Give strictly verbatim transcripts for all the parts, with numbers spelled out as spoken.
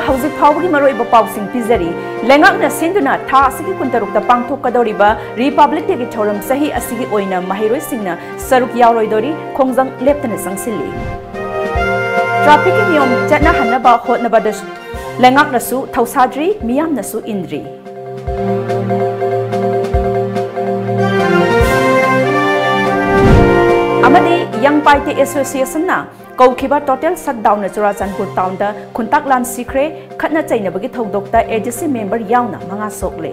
ꯍꯧꯖꯤꯛ ꯐꯥꯎꯕꯒꯤ ꯃꯔꯨꯑꯣꯏꯕ ꯄꯥꯎꯁꯤꯡ ꯄꯤꯖꯔꯤ꯫ ꯂꯩꯉꯥꯛꯅ ꯁꯤꯟꯗꯨꯅ ꯊꯥ ꯑꯁꯤꯒꯤ ꯀꯨꯟꯇꯔꯨꯛꯇ ꯄꯥꯡꯊꯣꯛꯀꯗꯧꯔꯤꯕ ꯔꯤꯄꯕ꯭ꯂꯤꯛ ꯗꯦꯒꯤ ꯊꯧꯔꯝ ꯆꯍꯤ ꯑꯁꯤꯒꯤ ꯑꯣꯏꯅ ꯃꯍꯩꯔꯣꯏꯁꯤꯡꯅ ꯁꯔꯨꯛ ꯌꯥꯎꯔꯣꯏꯗꯣꯔꯤ꯫ ꯈꯣꯡꯖꯪ ꯂꯦꯞꯇꯅ ꯆꯪꯁꯤꯜꯂꯤ꯫ ꯇ꯭ꯔꯥꯐꯤꯛꯀꯤ ꯅꯤꯌꯣꯝ ꯆꯠꯅꯍꯟꯅꯕ ꯍꯣꯠꯅꯕꯗꯁꯨ ꯂꯩꯉꯥꯛꯅꯁꯨ ꯊꯧꯁꯥꯗ꯭ꯔꯤ, ꯃꯤꯌꯥꯝꯅꯁꯨ ꯏꯟꯗ꯭ꯔꯤ꯫ ꯑꯃꯗꯤ ꯌꯪ ꯄꯥꯏꯇꯦ ꯑꯦꯁꯣꯁꯤꯌꯦꯁꯟꯅ ꯀꯧꯈꯤꯕ ꯇꯣꯇꯦꯜ ꯁꯠꯗꯥꯎꯟꯅ ꯆꯨꯔꯥꯆꯥꯟꯄꯨꯔ ꯇꯥꯎꯟꯗ ꯈꯨꯟꯇꯥꯛ ꯂꯥꯟ ꯁꯤꯈ꯭ꯔꯦ꯫ ꯈꯠꯅ ꯆꯩꯅꯕꯒꯤ ꯊꯧꯗꯣꯛꯇ ꯑꯦ ꯗꯤ ꯁꯤ ꯃꯦꯝꯕꯔ ꯌꯥꯎꯅ ꯃꯉꯥ ꯁꯣꯛꯂꯦ꯫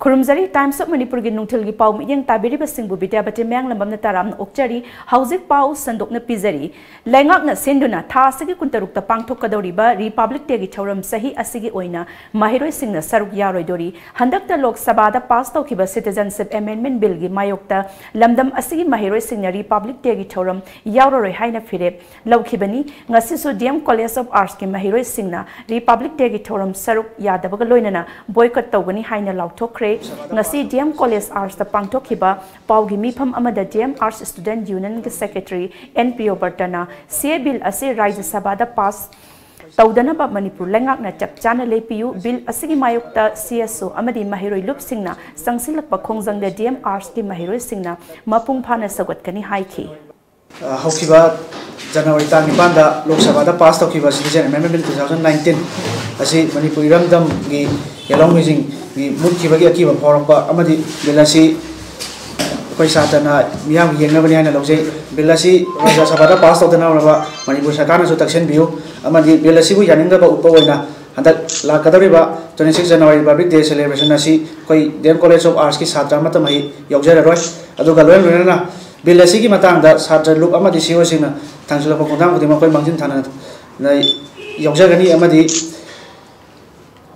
ꯈꯨꯔꯨꯝꯖꯔꯤ꯫ Times of ꯃꯅꯤꯄꯨꯔꯒꯤ ꯅꯨꯡꯊꯤꯜꯒꯤ ꯄꯥꯎ ꯃꯤꯠꯌꯦꯡ ꯇꯥꯕꯤꯔꯤꯕꯁꯤꯡꯕꯨ ꯕꯤꯗ꯭ꯌꯥꯄꯇꯤ ꯃꯌꯥꯡꯂꯝꯕꯝꯅ ꯇꯔꯥꯝꯅ ꯑꯣꯛꯆꯔꯤ꯫ ꯍꯧꯖꯤꯛ ꯄꯥꯎ ꯁꯟꯗꯣꯛꯅ ꯄꯤꯖꯔꯤ꯫ ꯂꯩꯉꯥꯛꯅ ꯁꯤꯟꯗꯨꯅ ꯊꯥ ꯑꯁꯤꯒꯤ ꯀꯨꯟꯇꯔꯨꯛꯇ ꯄꯥꯡꯊꯣꯛꯀꯗꯧꯔꯤꯕ ꯔꯤꯄꯕ꯭ꯂꯤꯛ ꯗꯦꯒꯤ ꯊꯧꯔꯝ ꯆꯍꯤ ꯑꯁꯤꯒꯤ ꯑꯣꯏꯅ ꯃꯍꯩꯔꯣꯏꯁꯤꯡꯅ ꯁꯔꯨꯛ ꯌꯥꯔꯣꯏꯗꯣꯔꯤ꯫ ꯍꯟꯗꯛꯇ ꯂꯣꯛ ꯁꯚꯥꯗ ꯄꯥꯁ ꯇꯧꯈꯤꯕ ꯁꯤꯇꯤꯖꯟꯁꯤꯞ ꯑꯦꯃꯦꯟꯗꯃꯦꯟꯠ ꯕꯤꯜꯒꯤ ꯃꯥꯌꯣꯛꯇ ꯂꯝꯗꯝ ꯑꯁꯤꯒꯤ ꯃꯍꯩꯔꯣꯏꯁꯤꯡꯅ ꯔꯤꯄꯕ꯭ꯂꯤꯛ ꯗꯦꯒꯤ ꯊꯧꯔꯝ ꯌꯥꯎꯔꯔꯣꯏ ꯍꯥꯏꯅ ꯐꯤꯔꯦꯞ ꯂꯧꯈꯤꯕꯅꯤ꯫ ꯉꯁꯤꯁꯨ ꯗꯤ ꯑꯦꯝ ꯀꯣꯂꯦꯖ ꯑꯣꯐ ꯑꯥꯔꯠꯁꯀꯤ ꯃꯍꯩꯔꯣꯏꯁꯤꯡꯅ ꯔꯤꯄꯕ꯭ꯂꯤꯛ ꯗꯦꯒꯤ ꯊꯧꯔꯝ ꯁꯔꯨꯛ ꯌꯥꯗꯕꯒ ꯂꯣꯏꯅꯅ ꯕꯣꯏꯀꯠ ꯇꯧꯒꯅꯤ ꯍꯥꯏꯅ ꯂꯥꯎꯊꯣꯛꯈ꯭ꯔꯦ꯫ ꯉꯁꯤ ꯗꯤ ꯑꯦꯝ ꯀꯣꯂꯦꯖ ꯑꯥꯔꯠꯁꯇ ꯄꯥꯡꯊꯣꯛꯈꯤꯕ ꯄꯥꯎꯒꯤ ꯃꯤꯐꯝ ꯑꯃꯗ ꯗꯤ ꯑꯦꯝ ꯑꯥꯔꯠꯁ ꯁ꯭ꯇꯨꯗꯦꯟꯠ ꯌꯨꯅꯤꯌꯟꯒꯤ ꯁꯦꯀ꯭ꯔꯦꯇꯔꯤ ꯑꯦꯟ ꯄ꯭ꯔꯤꯌꯣꯕꯔꯇꯅ ꯁꯤ ꯑꯦ ꯕꯤꯜ ꯑꯁꯤ ꯔꯥꯖ꯭ꯌ ꯁꯚꯥꯗ ꯄꯥꯁ ꯇꯧꯗꯅꯕ ꯃꯅꯤꯄꯨꯔ ꯂꯩꯉꯥꯛꯅ ꯆꯞ ꯆꯥꯅ ꯂꯦꯞꯄꯤꯌꯨ꯫ ꯕꯤꯜ ꯑꯁꯤꯒꯤ ꯃꯥꯌꯣꯛꯇ ꯁꯤ ꯑꯦꯁ ꯑꯣ ꯑꯃꯗꯤ ꯃꯍꯩꯔꯣꯏ ꯂꯨꯞꯁꯤꯡꯅ ꯆꯪꯁꯤꯜꯂꯛꯄ ꯈꯣꯡꯖꯪꯗ ꯗꯤ ꯑꯦꯝ ꯑꯥꯔꯠꯁꯀꯤ ꯃꯍꯩꯔꯣꯏꯁꯤꯡꯅ ꯃꯄꯨꯡ ꯐꯥꯅ ꯁꯧꯒꯠꯀꯅꯤ ꯍꯥꯏꯈꯤ꯫ ꯑ, ꯍꯧꯈꯤꯕ ꯖꯅꯋꯥꯔꯤ ꯇꯥꯡ ꯅꯤꯄꯥꯟꯗ ꯂꯣꯛ ꯁꯚꯥꯗ ꯄꯥꯁ ꯇꯧꯈꯤꯕ Citizen Amendment Bill two thousand nineteen ꯑꯁꯤ ꯃꯅꯤꯄꯨꯔ ꯏꯔꯝꯗꯝꯒꯤ ꯌꯦꯜꯍꯧꯃꯤꯁꯤꯡꯒꯤ ꯃꯨꯠꯈꯤꯕꯒꯤ ꯑꯀꯤꯕ ꯐꯥꯎꯔꯛꯄ ꯑꯃꯗꯤ ꯕꯤꯜ ꯑꯁꯤ ꯑꯩꯈꯣꯏ ꯁꯥꯇ꯭ꯔꯅ ꯃꯤꯌꯥꯝꯒꯤ ꯌꯦꯡꯅꯕꯅꯤ ꯍꯥꯏꯅ ꯂꯧꯖꯩ꯫ ꯕꯤꯜ ꯑꯁꯤ ꯔꯥꯖ꯭ꯌ ꯁꯚꯥꯗ ꯄꯥꯁ ꯇꯧꯗꯅꯕ ꯃꯅꯤꯄꯨꯔ ꯁꯔꯀꯥꯔꯅꯁꯨ ꯇꯛꯁꯤꯟꯕꯤꯌꯨ ꯑꯃꯗꯤ ꯕꯤꯜ ꯑꯁꯤꯕꯨ ꯌꯥꯅꯤꯡꯗꯕ ꯎꯠꯄ ꯑꯣꯏꯅ ꯍꯟꯗꯛ ꯂꯥꯛꯀꯗꯧꯔꯤꯕ twenty six January Republic Day celebration ꯑꯁꯤ ꯑꯩꯈꯣꯏ ꯗꯤ ꯑꯦꯝ College of Artsꯀꯤ ꯁꯥꯇ꯭ꯔ ꯑꯃꯠꯇ ꯃꯍꯩ ꯌꯥꯎꯖꯔꯔꯣꯏ꯫ ꯑꯗꯨꯒ ꯂꯣꯏꯅ ꯂꯣꯏꯅꯅ ꯕꯤꯜ ꯑꯁꯤꯒꯤ ꯃꯇꯥꯡꯗ ꯁꯥꯇ꯭ꯔ ꯂꯨꯞ ꯑꯃꯗꯤ ꯁꯤ ꯏ ꯑꯣꯁꯤꯡꯅ ꯊꯥꯡꯖꯤꯜꯂꯛꯄ ꯈꯣꯡꯊꯥꯡ ꯈꯨꯗꯤꯡꯃꯛ ꯑꯩꯈꯣꯏ ꯃꯥꯡꯖꯤꯟ ꯊꯥꯅ ꯌꯥꯎꯖꯒꯅꯤ ꯑꯃꯗꯤ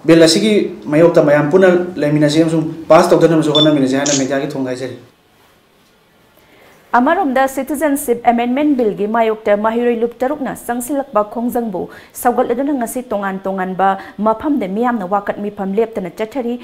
ꯕꯤꯜ ꯑꯁꯤꯒꯤ ꯃꯥꯌꯣꯛꯇ ꯃꯌꯥꯝ ꯄꯨꯟꯅ ꯂꯩꯃꯤꯟꯅꯁꯤ ꯑꯃꯁꯨꯡ ꯄꯥꯁ ꯇꯧꯗꯅꯕꯁꯨ ꯍꯣꯠꯅꯃꯤꯟꯅꯁꯤ ꯍꯥꯏꯅ ꯃꯦꯗꯤꯌꯥꯒꯤ ꯊꯣꯡ ꯍꯥꯏꯖꯔꯤ꯫ ꯑꯃꯔꯣꯝꯗ, Citizenship Amendment Billꯒꯤ ꯃꯥꯌꯣꯛꯇ ꯃꯍꯩꯔꯣꯏ ꯂꯨꯞ ꯇꯔꯨꯛꯅ ꯆꯪꯁꯤꯜꯂꯛꯄ ꯈꯣꯡꯖꯪꯕꯨ ꯁꯧꯒꯠꯂꯗꯨꯅ ꯉꯁꯤ ꯇꯣꯉꯥꯟ ꯇꯣꯉꯥꯟꯕ ꯃꯐꯝꯗ ꯃꯤꯌꯥꯝꯅ ꯋꯥꯀꯠ ꯃꯤꯐꯝ ꯂꯦꯞꯇꯅ ꯆꯠꯊꯔꯤ꯫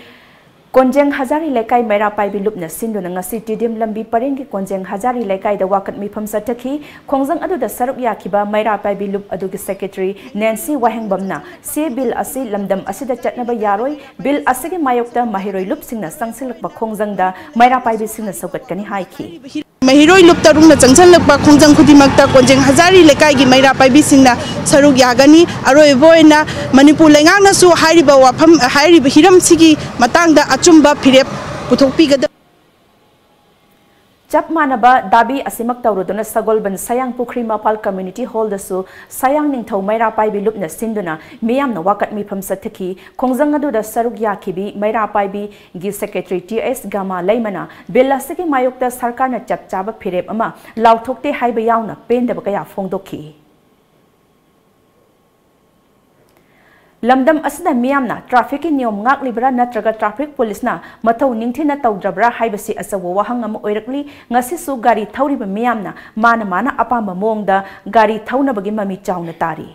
ꯀꯣꯟꯖꯦꯡ ꯍꯖꯥꯔꯤ ꯂꯩꯀꯥꯏ ꯃꯩꯔꯥ ꯄꯥꯏꯕꯤ ꯂꯨꯞꯅ ꯁꯤꯟꯗꯨꯅ ꯉꯁꯤ ꯇꯤꯗꯤꯝ ꯂꯝꯕꯤ ꯄꯔꯦꯡꯒꯤ ꯀꯣꯟꯖꯦꯡ ꯍꯖꯥꯔꯤ ꯂꯩꯀꯥꯏꯗ ꯋꯥꯀꯠ ꯃꯤꯐꯝ ꯆꯠꯊꯈꯤ꯫ ꯈꯣꯡꯖꯪ ꯑꯗꯨꯗ ꯁꯔꯨꯛ ꯌꯥꯈꯤꯕ ꯃꯩꯔꯥ ꯄꯥꯏꯕꯤ ꯂꯨꯞ ꯑꯗꯨꯒꯤ ꯁꯦꯀ꯭ꯔꯦꯇꯔꯤ ꯅꯦꯟꯁꯤ ꯋꯥꯍꯦꯡꯕꯝꯅ ꯁꯤ ꯕꯤꯜ ꯑꯁꯤ ꯂꯝꯗꯝ ꯑꯁꯤꯗ ꯆꯠꯅꯕ ꯌꯥꯔꯣꯏ, ꯕꯤꯜ ꯑꯁꯤꯒꯤ ꯃꯥꯌꯣꯛꯇ ꯃꯍꯩꯔꯣꯏ ꯂꯨꯞꯁꯤꯡꯅ ꯆꯪꯁꯤꯜꯂꯛꯄ ꯈꯣꯡꯖꯪꯗ ꯃꯩꯔꯥ ꯄꯥꯏꯕꯤꯁꯤꯡꯅ ꯁꯧꯒꯠꯀꯅꯤ ꯍꯥꯏꯈꯤ꯫ ꯃꯍꯩꯔꯣꯏ ꯂꯨꯞ ꯇꯔꯨꯛꯅ ꯆꯪꯁꯤꯜꯂꯛꯄ ꯈꯣꯡꯖꯪ ꯈꯨꯗꯤꯡꯃꯛꯇ ꯀꯣꯟꯖꯦꯡ ꯍꯖꯥꯔꯤ ꯂꯩꯀꯥꯏꯒꯤ ꯃꯩꯔꯥ ꯄꯥꯏꯕꯤꯁꯤꯡꯅ ꯁꯔꯨꯛ ꯌꯥꯒꯅꯤ꯫ ꯑꯔꯣꯏꯕ ꯑꯣꯏꯅ ꯃꯅꯤꯄꯨꯔ ꯂꯩꯉꯥꯛꯅꯁꯨ ꯍꯥꯏꯔꯤꯕ ꯋꯥꯐꯝ, ꯍꯥꯏꯔꯤꯕ ꯍꯤꯔꯝꯁꯤꯒꯤ ꯃꯇꯥꯡꯗ ꯑꯆꯨꯝꯕ ꯐꯤꯔꯦꯞ ꯄꯨꯊꯣꯛꯄꯤꯒꯗꯕ꯫ ꯆꯞ ꯃꯥꯟꯅꯕ ꯗꯥꯕꯤ ꯑꯁꯤꯃꯛ ꯇꯧꯔꯨꯗꯨꯅ ꯁꯒꯣꯜꯕꯟ ꯁꯌꯥꯡ ꯄꯨꯈ꯭ꯔꯤ ꯃꯄꯥꯜ ꯀꯝꯃ꯭ꯌꯨꯅꯤꯇꯤ ꯍꯣꯜꯗꯁꯨ ꯁꯌꯥꯡ ꯅꯤꯡꯊꯧ ꯃꯩꯔꯥ ꯄꯥꯏꯕꯤ ꯂꯨꯞꯅ ꯁꯤꯟꯗꯨꯅ ꯃꯤꯌꯥꯝꯅ ꯋꯥꯀꯠ ꯃꯤꯐꯝ ꯆꯠꯊꯈꯤ꯫ ꯈꯣꯡꯖꯪ ꯑꯗꯨꯗ ꯁꯔꯨꯛ ꯌꯥꯈꯤꯕꯤ ꯃꯩꯔꯥ ꯄꯥꯏꯕꯤꯒꯤ ꯁꯦꯀ꯭ꯔꯦꯇꯔꯤ ꯇꯤ ꯑꯦꯁ ꯒꯥꯃꯥ ꯂꯩꯃꯅ ꯕꯤꯜ ꯑꯁꯤꯒꯤ ꯃꯥꯌꯣꯛꯇ ꯁꯔꯀꯥꯔꯅ ꯆꯞ ꯆꯥꯕ ꯐꯤꯔꯦꯞ ꯑꯃ ꯂꯥꯎꯊꯣꯛꯇꯦ ꯍꯥꯏꯕ ꯌꯥꯎꯅ ꯄꯦꯟꯗꯕ ꯀꯌꯥ ꯐꯣꯡꯗꯣꯛꯈꯤ꯫ ꯂꯝꯗꯝ ꯑꯁꯤꯗ ꯃꯤꯌꯥꯝꯅ ꯇ꯭ꯔꯥꯐꯤꯛꯀꯤ ꯅꯤꯌꯣꯝ ꯉꯥꯛꯂꯤꯕ꯭ꯔꯥ ꯅꯠꯇ꯭ꯔꯒ ꯇ꯭ꯔꯥꯐꯤꯛ ꯄꯨꯂꯤꯁꯅ ꯃꯊꯧ ꯅꯤꯡꯊꯤꯅ ꯇꯧꯗ꯭ꯔꯕ꯭ꯔꯥ ꯍꯥꯏꯕꯁꯤ ꯑꯆꯧꯕ ꯋꯥꯍꯪ ꯑꯃ ꯑꯣꯏꯔꯛꯂꯤ꯫ ꯉꯁꯤꯁꯨ ꯒꯥꯔꯤ ꯊꯧꯔꯤꯕ ꯃꯤꯌꯥꯝꯅ ꯃꯥꯅ ꯃꯥꯅ ꯑꯄꯥꯝꯕ ꯃꯑꯣꯡꯗ ꯒꯥꯔꯤ ꯊꯧꯅꯕꯒꯤ ꯃꯃꯤ ꯆꯥꯎꯅ ꯇꯥꯔꯤ꯫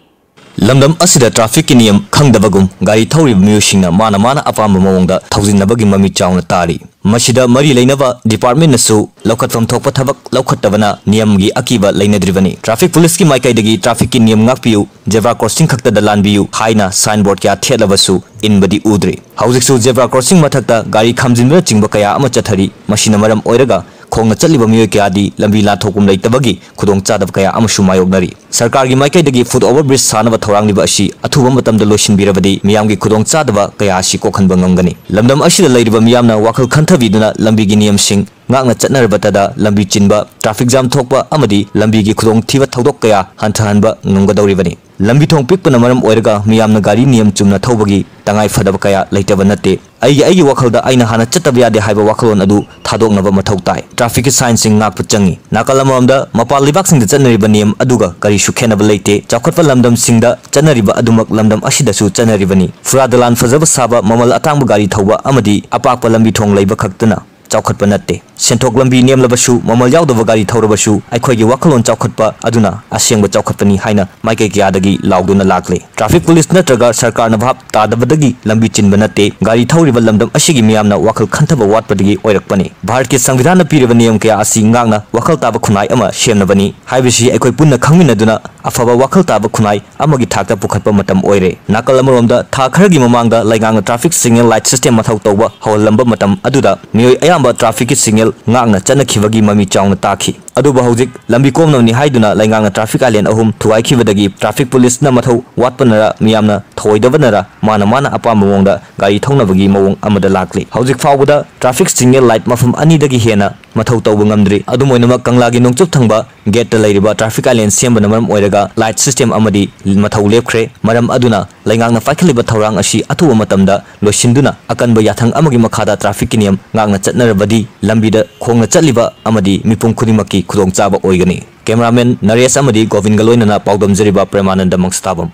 ꯂꯝꯗꯝ ꯑꯁꯤꯗ ꯇ꯭ꯔꯥꯐꯤꯛꯀꯤ ꯅꯤꯌꯝ ꯈꯪꯗꯕꯒꯨꯝ ꯒꯥꯔꯤ ꯊꯧꯔꯤꯕ ꯃꯤꯑꯣꯏꯁꯤꯡꯅ ꯃꯥꯅ ꯃꯥꯅ ꯑꯄꯥꯝꯕ ꯃꯑꯣꯡꯗ ꯊꯧꯖꯤꯟꯅꯕꯒꯤ ꯃꯃꯤ ꯆꯥꯎꯅ ꯇꯥꯔꯤ꯫ ꯃꯁꯤꯗ ꯃꯔꯤ ꯂꯩꯅꯕ ꯗꯤꯄꯥꯔꯠꯃꯦꯟꯅꯁꯨ ꯂꯧꯈꯠꯐꯝ ꯊꯣꯛꯄ ꯊꯕꯛ ꯂꯧꯈꯠꯇꯕꯅ ꯅꯤꯌꯝꯒꯤ ꯑꯀꯤꯕ ꯂꯩꯅꯗ꯭ꯔꯤꯕꯅꯤ꯫ ꯇ꯭ꯔꯥꯐꯤꯛ ꯄꯨꯂꯤꯁꯀꯤ ꯃꯥꯏꯀꯩꯗꯒꯤ ꯇ꯭ꯔꯥꯐꯤꯛꯀꯤ ꯅꯤꯌꯝ ꯉꯥꯛꯄꯤꯌꯨ, ꯖꯦꯕ꯭ꯔꯥ ꯀ꯭ꯔꯣꯁꯤꯡ ꯈꯛꯇꯗ ꯂꯥꯟꯕꯤꯌꯨ ꯍꯥꯏꯅ ꯁꯥꯏꯟꯕꯣꯔꯗ ꯀꯌꯥ ꯊꯦꯠꯂꯕꯁꯨ ꯏꯟꯕꯗꯤ ꯎꯗ꯭ꯔꯤ꯫ ꯍꯧꯖꯤꯛꯁꯨ ꯖꯦꯕ꯭ꯔꯥ ꯀ꯭ꯔꯣꯁꯤꯡ ꯃꯊꯛꯇ ꯒꯥꯔꯤ ꯈꯥꯝꯖꯤꯟꯕꯅꯆꯤꯡꯕ ꯀꯌꯥ ꯑꯃ ꯆꯠꯊꯔꯤ꯫ ꯃꯁꯤꯅ ꯃꯔꯝ ꯑꯣꯏꯔꯒ ꯈꯣꯡꯅ ꯆꯠꯂꯤꯕ ꯃꯤꯑꯣꯏ ꯀꯌꯥꯗꯤ ꯂꯝꯕꯤ ꯂꯥꯟꯊꯣꯛꯐꯝ ꯂꯩꯇꯕꯒꯤ ꯈꯨꯗꯣꯡꯆꯥꯗꯕ ꯀꯌꯥ ꯑꯃꯁꯨ ꯃꯥꯌꯣꯛꯅꯔꯤ꯫ ꯁꯔꯀꯥꯔꯒꯤ ꯃꯥꯏꯀꯩꯗꯒꯤ ꯐꯨꯠ ꯑꯣꯚꯔ ꯕ꯭ꯔꯤꯖ ꯁꯥꯅꯕ ꯊꯧꯔꯥꯡꯂꯤꯕ ꯑꯁꯤ ꯑꯊꯨꯕ ꯃꯇꯝꯗ ꯂꯣꯏꯁꯤꯟꯕꯤꯔꯕꯗꯤ ꯃꯤꯌꯥꯝꯒꯤ ꯈꯨꯗꯣꯡꯆꯥꯗꯕ ꯀꯌꯥ ꯑꯁꯤ ꯀꯣꯛꯍꯟꯕ ꯉꯝꯒꯅꯤ꯫ ꯂꯝꯗꯝ ꯑꯁꯤꯗ ꯂꯩꯔꯤꯕ ꯃꯤꯌꯥꯝꯅ ꯋꯥꯈꯜ ꯈꯟꯊꯕꯤꯗꯨꯅ ꯂꯝꯕꯤꯒꯤ ꯅꯤꯌꯝꯁꯤꯡ ꯉꯥꯛꯅ ꯆꯠꯅꯔꯕꯇꯗ ꯂꯝꯕꯤ ꯆꯤꯟꯕ, ꯇ꯭ꯔꯥꯐꯤꯛ ꯖꯥꯝ ꯊꯣꯛꯄ ꯑꯃꯗꯤ ꯂꯝꯕꯤꯒꯤ ꯈꯨꯗꯣꯡꯊꯤꯕ ꯊꯧꯗꯣꯛ ꯀꯌꯥ ꯍꯟꯊꯍꯟꯕ ꯉꯝꯒꯗꯧꯔꯤꯕꯅꯤ꯫ ꯂꯝꯕꯤ ꯊꯣꯡ ꯄꯤꯛꯄꯅ ꯃꯔꯝ ꯑꯣꯏꯔꯒ ꯃꯤꯌꯥꯝꯅ ꯒꯥꯔꯤ ꯅꯤꯌꯝ ꯆꯨꯝꯅ ꯊꯧꯕꯒꯤ ꯇꯉꯥꯏ ꯐꯗꯕ ꯀꯌꯥ ꯂꯩꯇꯕ ꯅꯠꯇꯦ꯫ ꯑꯩꯒꯤ, ꯑꯩꯒꯤ ꯋꯥꯈꯜꯗ ꯑꯩꯅ ꯍꯥꯟꯅ ꯆꯠꯇꯕ ꯌꯥꯗꯦ ꯍꯥꯏꯕ ꯋꯥꯈꯜꯂꯣꯟ ꯑꯗꯨ ꯊꯥꯗꯣꯛꯅꯕ ꯃꯊꯧ ꯇꯥꯏ꯫ ꯇ꯭ꯔꯥꯐꯤꯛꯀꯤ ꯁꯥꯏꯟꯁꯤꯡ ꯉꯥꯛꯄ ꯆꯪꯏ꯫ ꯅꯥꯀꯜ ꯑꯃꯔꯣꯝꯗ ꯃꯄꯥꯟ ꯂꯩꯕꯥꯛꯁꯤꯡꯗ ꯆꯠꯅꯔꯤꯕ ꯅꯤꯌꯝ ꯑꯗꯨꯒ ꯀꯔꯤꯁꯨ ꯈꯦꯠꯅꯕ ꯂꯩꯇꯦ꯫ ꯆꯥꯎꯈꯠꯄ ꯂꯝꯗꯝꯁꯤꯡꯗ ꯆꯠꯅꯔꯤꯕ ꯑꯗꯨꯃꯛ ꯂꯝꯗꯝ ꯑꯁꯤꯗꯁꯨ ꯆꯠꯅꯔꯤꯕꯅꯤ꯫ ꯐꯨꯔꯥ ꯗꯂꯥꯟ ꯐꯖꯕ ꯁꯥꯕ, ꯃꯃꯜ ꯑꯇꯥꯡꯕ ꯒꯥꯔꯤ ꯊꯧꯕ ꯑꯃꯗꯤ ꯑꯄꯥꯛꯄ ꯂꯝꯕꯤ ꯊꯣꯡ ꯂꯩꯕ ꯈꯛꯇꯅ ꯆꯥꯎꯈꯠꯄ ꯅꯠꯇꯦ꯫ ꯁꯦꯟꯊꯣꯛ ꯂꯝꯕꯤ ꯅꯦꯝꯂꯕꯁꯨ, ꯃꯃꯜ ꯌꯥꯎꯗꯕ ꯒꯥꯔꯤ ꯊꯧꯔꯕꯁꯨ, ꯑꯩꯈꯣꯏꯒꯤ ꯋꯥꯈꯜꯂꯣꯟ ꯆꯥꯎꯈꯠꯄ ꯑꯗꯨꯅ ꯑꯁꯦꯡꯕ ꯆꯥꯎꯈꯠꯄꯅꯤ ꯍꯥꯏꯅ ꯃꯥꯏꯀꯩ ꯀꯌꯥꯗꯒꯤ ꯂꯥꯎꯗꯨꯅ ꯂꯥꯛꯂꯦ꯫ Traffic police ꯅꯠꯇ꯭ꯔꯒ ꯁꯔꯀꯥꯔꯅ ꯚꯥꯞ ꯇꯥꯗꯕꯗꯒꯤ ꯂꯝꯕꯤ ꯆꯤꯟꯕ ꯅꯠꯇꯦ꯫ ꯒꯥꯔꯤ ꯊꯧꯔꯤꯕ ꯂꯝꯗꯝ ꯑꯁꯤꯒꯤ ꯃꯤꯌꯥꯝꯅ ꯋꯥꯈꯜ ꯈꯟꯊꯕ ꯋꯥꯠꯄꯗꯒꯤ ꯑꯣꯏꯔꯛꯄꯅꯤ꯫ ꯚꯥꯔꯠꯀꯤ ꯁꯪꯕꯤꯙꯥꯟꯅ ꯄꯤꯔꯤꯕ ꯅꯤꯌꯝ ꯀꯌꯥ ꯑꯁꯤ ꯉꯥꯛꯅ ꯋꯥꯈꯜ ꯇꯥꯕ ꯈꯨꯟꯅꯥꯏ ꯑꯃ ꯁꯦꯝꯅꯕꯅꯤ ꯍꯥꯏꯕꯁꯤ ꯑꯩꯈꯣꯏ ꯄꯨꯟꯅ ꯈꯪꯃꯤꯟꯅꯗꯨꯅ ꯑꯐꯕ ꯋꯥꯈꯜ ꯇꯥꯕ ꯈꯨꯟꯅꯥꯏ ꯑꯃꯒꯤ ꯊꯥꯛꯇ ꯄꯨꯈꯠꯄ ꯃꯇꯝ ꯑꯣꯏꯔꯦ꯫ ꯅꯥꯀꯜ ꯑꯃꯔꯣꯝꯗ, ꯊꯥ ꯈꯔꯒꯤ ꯃꯃꯥꯡꯗ ꯂꯩꯉꯥꯛꯅ traffic signal light system ꯃꯊꯧ ꯇꯧꯕ ꯍꯧꯍꯜꯂꯝꯕ ꯃꯇꯝ ꯑꯗꯨꯗ ꯃꯤꯑꯣꯏ ꯑꯌꯥꯝꯕ trafficꯀꯤ signal ꯉꯥꯛꯅ ꯆꯠꯅꯈꯤꯕꯒꯤ ꯃꯃꯤ ꯆꯥꯎꯅ ꯇꯥꯈꯤ꯫ ꯑꯗꯨꯕꯨ ꯍꯧꯖꯤꯛ ꯂꯝꯕꯤ ꯀꯣꯝꯅꯕꯅꯤ ꯍꯥꯏꯗꯨꯅ ꯂꯩꯉꯥꯛꯅ traffic island ꯑꯍꯨꯝ ꯊꯨꯒꯥꯏꯈꯤꯕꯗꯒꯤ traffic policeꯅ ꯃꯊꯧ ꯋꯥꯠꯄꯅꯔ, ꯃꯤꯌꯥꯝꯅ ꯊꯧꯑꯣꯏꯗꯕꯅꯔ, ꯃꯥꯅ ꯃꯥꯅ ꯑꯄꯥꯝꯕ ꯃꯑꯣꯡꯗ ꯒꯥꯔꯤ ꯊꯧꯅꯕꯒꯤ ꯃꯑꯣꯡ ꯑꯃꯗ ꯂꯥꯛꯂꯤ꯫ ꯍꯧꯖꯤꯛ ꯐꯥꯎꯕꯗ traffic signal light ꯃꯐꯝ ꯑꯅꯤꯗꯒꯤ ꯍꯦꯟꯅ ꯃꯊꯧ ꯇꯧꯕ ꯉꯝꯗ꯭ꯔꯤ꯫ ꯑꯗꯨꯝ ꯑꯣꯏꯅꯃꯛ, ꯀꯪꯂꯥꯒꯤ ꯅꯣꯡꯆꯨꯞ ꯊꯪꯕ gateꯇ ꯂꯩꯔꯤꯕ traffic island ꯁꯦꯝꯕꯅ ꯃꯔꯝ ꯑꯣꯏꯔꯒ light system ꯑꯃꯗꯤ ꯃꯊꯧ ꯂꯦꯞꯈ꯭ꯔꯦ꯫ ꯃꯔꯝ ꯑꯗꯨꯅ ꯂꯩꯉꯥꯛꯅ ꯄꯥꯏꯈꯠꯂꯤꯕ ꯊꯧꯔꯥꯡ ꯑꯁꯤ ꯑꯊꯨꯕ ꯃꯇꯝꯗ ꯂꯣꯏꯁꯤꯟꯗꯨꯅ ꯑꯀꯟꯕ ꯌꯥꯊꯪ ꯑꯃꯒꯤ ꯃꯈꯥꯗ trafficꯀꯤ ꯅꯤꯌꯝ ꯉꯥꯛꯅ ꯆꯠꯅꯔꯕꯗꯤ ꯂꯝꯕꯤꯗ ꯈꯣꯡꯅ ꯆꯠꯂꯤꯕ ꯑꯃꯗꯤ ꯃꯤꯄꯨꯝ ꯈꯨꯗꯤꯡꯃꯛꯀꯤ ꯈꯨꯗꯣꯡꯆꯥꯕ ꯑꯣꯏꯒꯅꯤ꯫ Cameraman ꯅꯔꯦꯁ ꯑꯃꯗꯤ ꯒꯣꯕꯤꯟꯒ ꯂꯣꯏꯅꯅ ꯄꯥꯎꯗꯝꯖꯔꯤꯕ ꯄ꯭ꯔꯦꯃꯥꯅꯟꯗ ꯃꯪꯁꯇꯥꯕꯝ꯫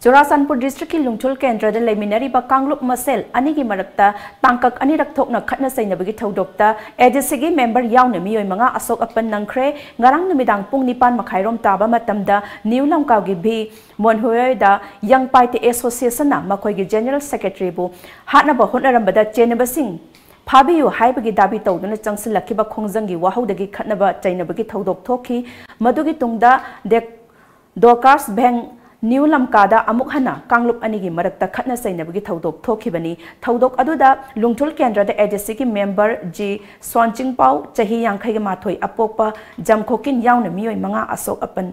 ꯆꯨꯔꯥꯆꯥꯟꯄꯨꯔ districtꯀꯤ ꯂꯨꯡꯊꯨꯜ ꯀꯦꯟꯗ꯭ꯔꯗ ꯂꯩꯃꯤꯟꯅꯔꯤꯕ ꯀꯥꯡꯂꯨꯞ ꯃꯁꯦꯜ ꯑꯅꯤꯒꯤ ꯃꯔꯛꯇ ꯇꯥꯡꯀꯛ ꯑꯅꯤꯔꯛ ꯊꯣꯛꯅ ꯈꯠꯅ ꯆꯩꯅꯕꯒꯤ ꯊꯧꯗꯣꯛꯇ ADCꯒꯤ member ꯌꯥꯎꯅ ꯃꯤꯑꯣꯏ ꯃꯉꯥ ꯑꯁꯣꯛ ꯑꯄꯟ ꯅꯪꯈ꯭ꯔꯦ꯫ ꯉꯔꯥꯡ ꯅꯨꯃꯤꯗꯥꯡ ꯄꯨꯡ ꯅꯤꯄꯥꯟ ꯃꯈꯥꯏꯔꯣꯝ ꯇꯥꯕ ꯃꯇꯝꯗ ꯅ꯭ꯌꯨ ꯂꯝꯀꯥꯒꯤ ꯚꯤ ꯃꯣꯟꯍꯣꯏꯗ Young Paite Associationꯅ ꯃꯈꯣꯏꯒꯤ general secretaryꯕꯨ ꯍꯥꯠꯅꯕ ꯍꯣꯠꯅꯔꯝꯕꯗ ꯆꯦꯟꯅꯕꯁꯤꯡ ꯐꯥꯕꯤꯌꯨ ꯍꯥꯏꯕꯒꯤ ꯗꯥꯕꯤ ꯇꯧꯗꯨꯅ ꯆꯪꯁꯤꯜꯂꯛꯈꯤꯕ ꯈꯣꯡꯖꯪꯒꯤ ꯋꯥꯍꯧꯗꯒꯤ ꯈꯠꯅꯕ ꯆꯩꯅꯕꯒꯤ ꯊꯧꯗꯣꯛ ꯊꯣꯛꯈꯤ꯫ ꯃꯗꯨꯒꯤ ꯇꯨꯡꯗ ꯗꯦꯛ ꯗꯣꯔꯀꯥꯁ ꯚꯦꯡ ꯅ꯭ꯌꯨ ꯂꯝꯀꯥꯗ ꯑꯃꯨꯛ ꯍꯟꯅ ꯀꯥꯡꯂꯨꯞ ꯑꯅꯤꯒꯤ ꯃꯔꯛꯇ ꯈꯠꯅ ꯆꯩꯅꯕꯒꯤ ꯊꯧꯗꯣꯛ ꯊꯣꯛꯈꯤꯕꯅꯤ꯫ ꯊꯧꯗꯣꯛ ꯑꯗꯨꯗ ꯂꯨꯡꯊꯨꯜ ꯀꯦꯟꯗ꯭ꯔꯗ ADCꯒꯤ member ꯖꯤ ꯁꯣꯟꯆꯤꯡꯄꯥꯎ, ꯆꯍꯤ ꯌꯥꯡꯈꯩꯒ ꯃꯥꯊꯣꯏ, ꯑꯄꯣꯛꯄ ꯖꯝꯈꯣꯀꯤꯟ ꯌꯥꯎꯅ ꯃꯤꯑꯣꯏ ꯃꯉꯥ ꯑꯁꯣꯛ ꯑꯄꯟ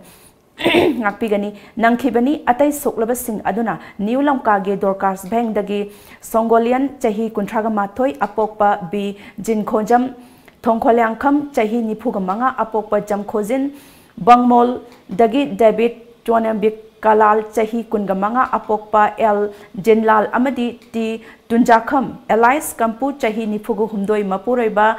ꯉꯥꯛꯄꯤꯒꯅꯤ ꯅꯪꯈꯤꯕꯅꯤ꯫ ꯑꯇꯩ ꯁꯣꯛꯂꯕꯁꯤꯡ ꯑꯗꯨꯅ ꯅ꯭ꯌꯨ ꯂꯝꯀꯥꯒꯤ ꯗꯣꯔꯀꯥꯁ ꯚꯦꯡꯗꯒꯤ ꯁꯣꯡꯒꯣꯂꯤꯌꯟ, ꯆꯍꯤ ꯀꯨꯟꯊ꯭ꯔꯥꯒ ꯃꯥꯊꯣꯏ, ꯑꯄꯣꯛꯄ ꯕꯤ ꯖꯤꯟꯈꯣꯖꯝ, ꯊꯣꯡꯈꯣꯂ꯭ꯌꯥꯡꯈꯝ, ꯆꯍꯤ ꯅꯤꯐꯨꯒ ꯃꯉꯥ, ꯑꯄꯣꯛꯄ ꯖꯝꯈꯣꯖꯤꯟ, ꯕꯪꯃꯣꯜꯗꯒꯤ ꯗꯦꯕꯤꯠ ꯇꯣꯅꯦꯝꯕꯤꯛ ꯀꯂꯥꯜ, ꯆꯍꯤ ꯀꯨꯟꯒ ꯃꯉꯥ, ꯑꯄꯣꯛꯄ ꯑꯦꯜ ꯖꯤꯟꯂꯥꯜ ꯑꯃꯗꯤ ꯇꯤ ꯇꯨꯟꯖꯥꯈꯝ, alias ꯀꯝꯄꯨ, ꯆꯍꯤ ꯅꯤꯐꯨꯒ ꯍꯨꯝꯗꯣꯏ, ꯃꯄꯨꯔꯣꯏꯕ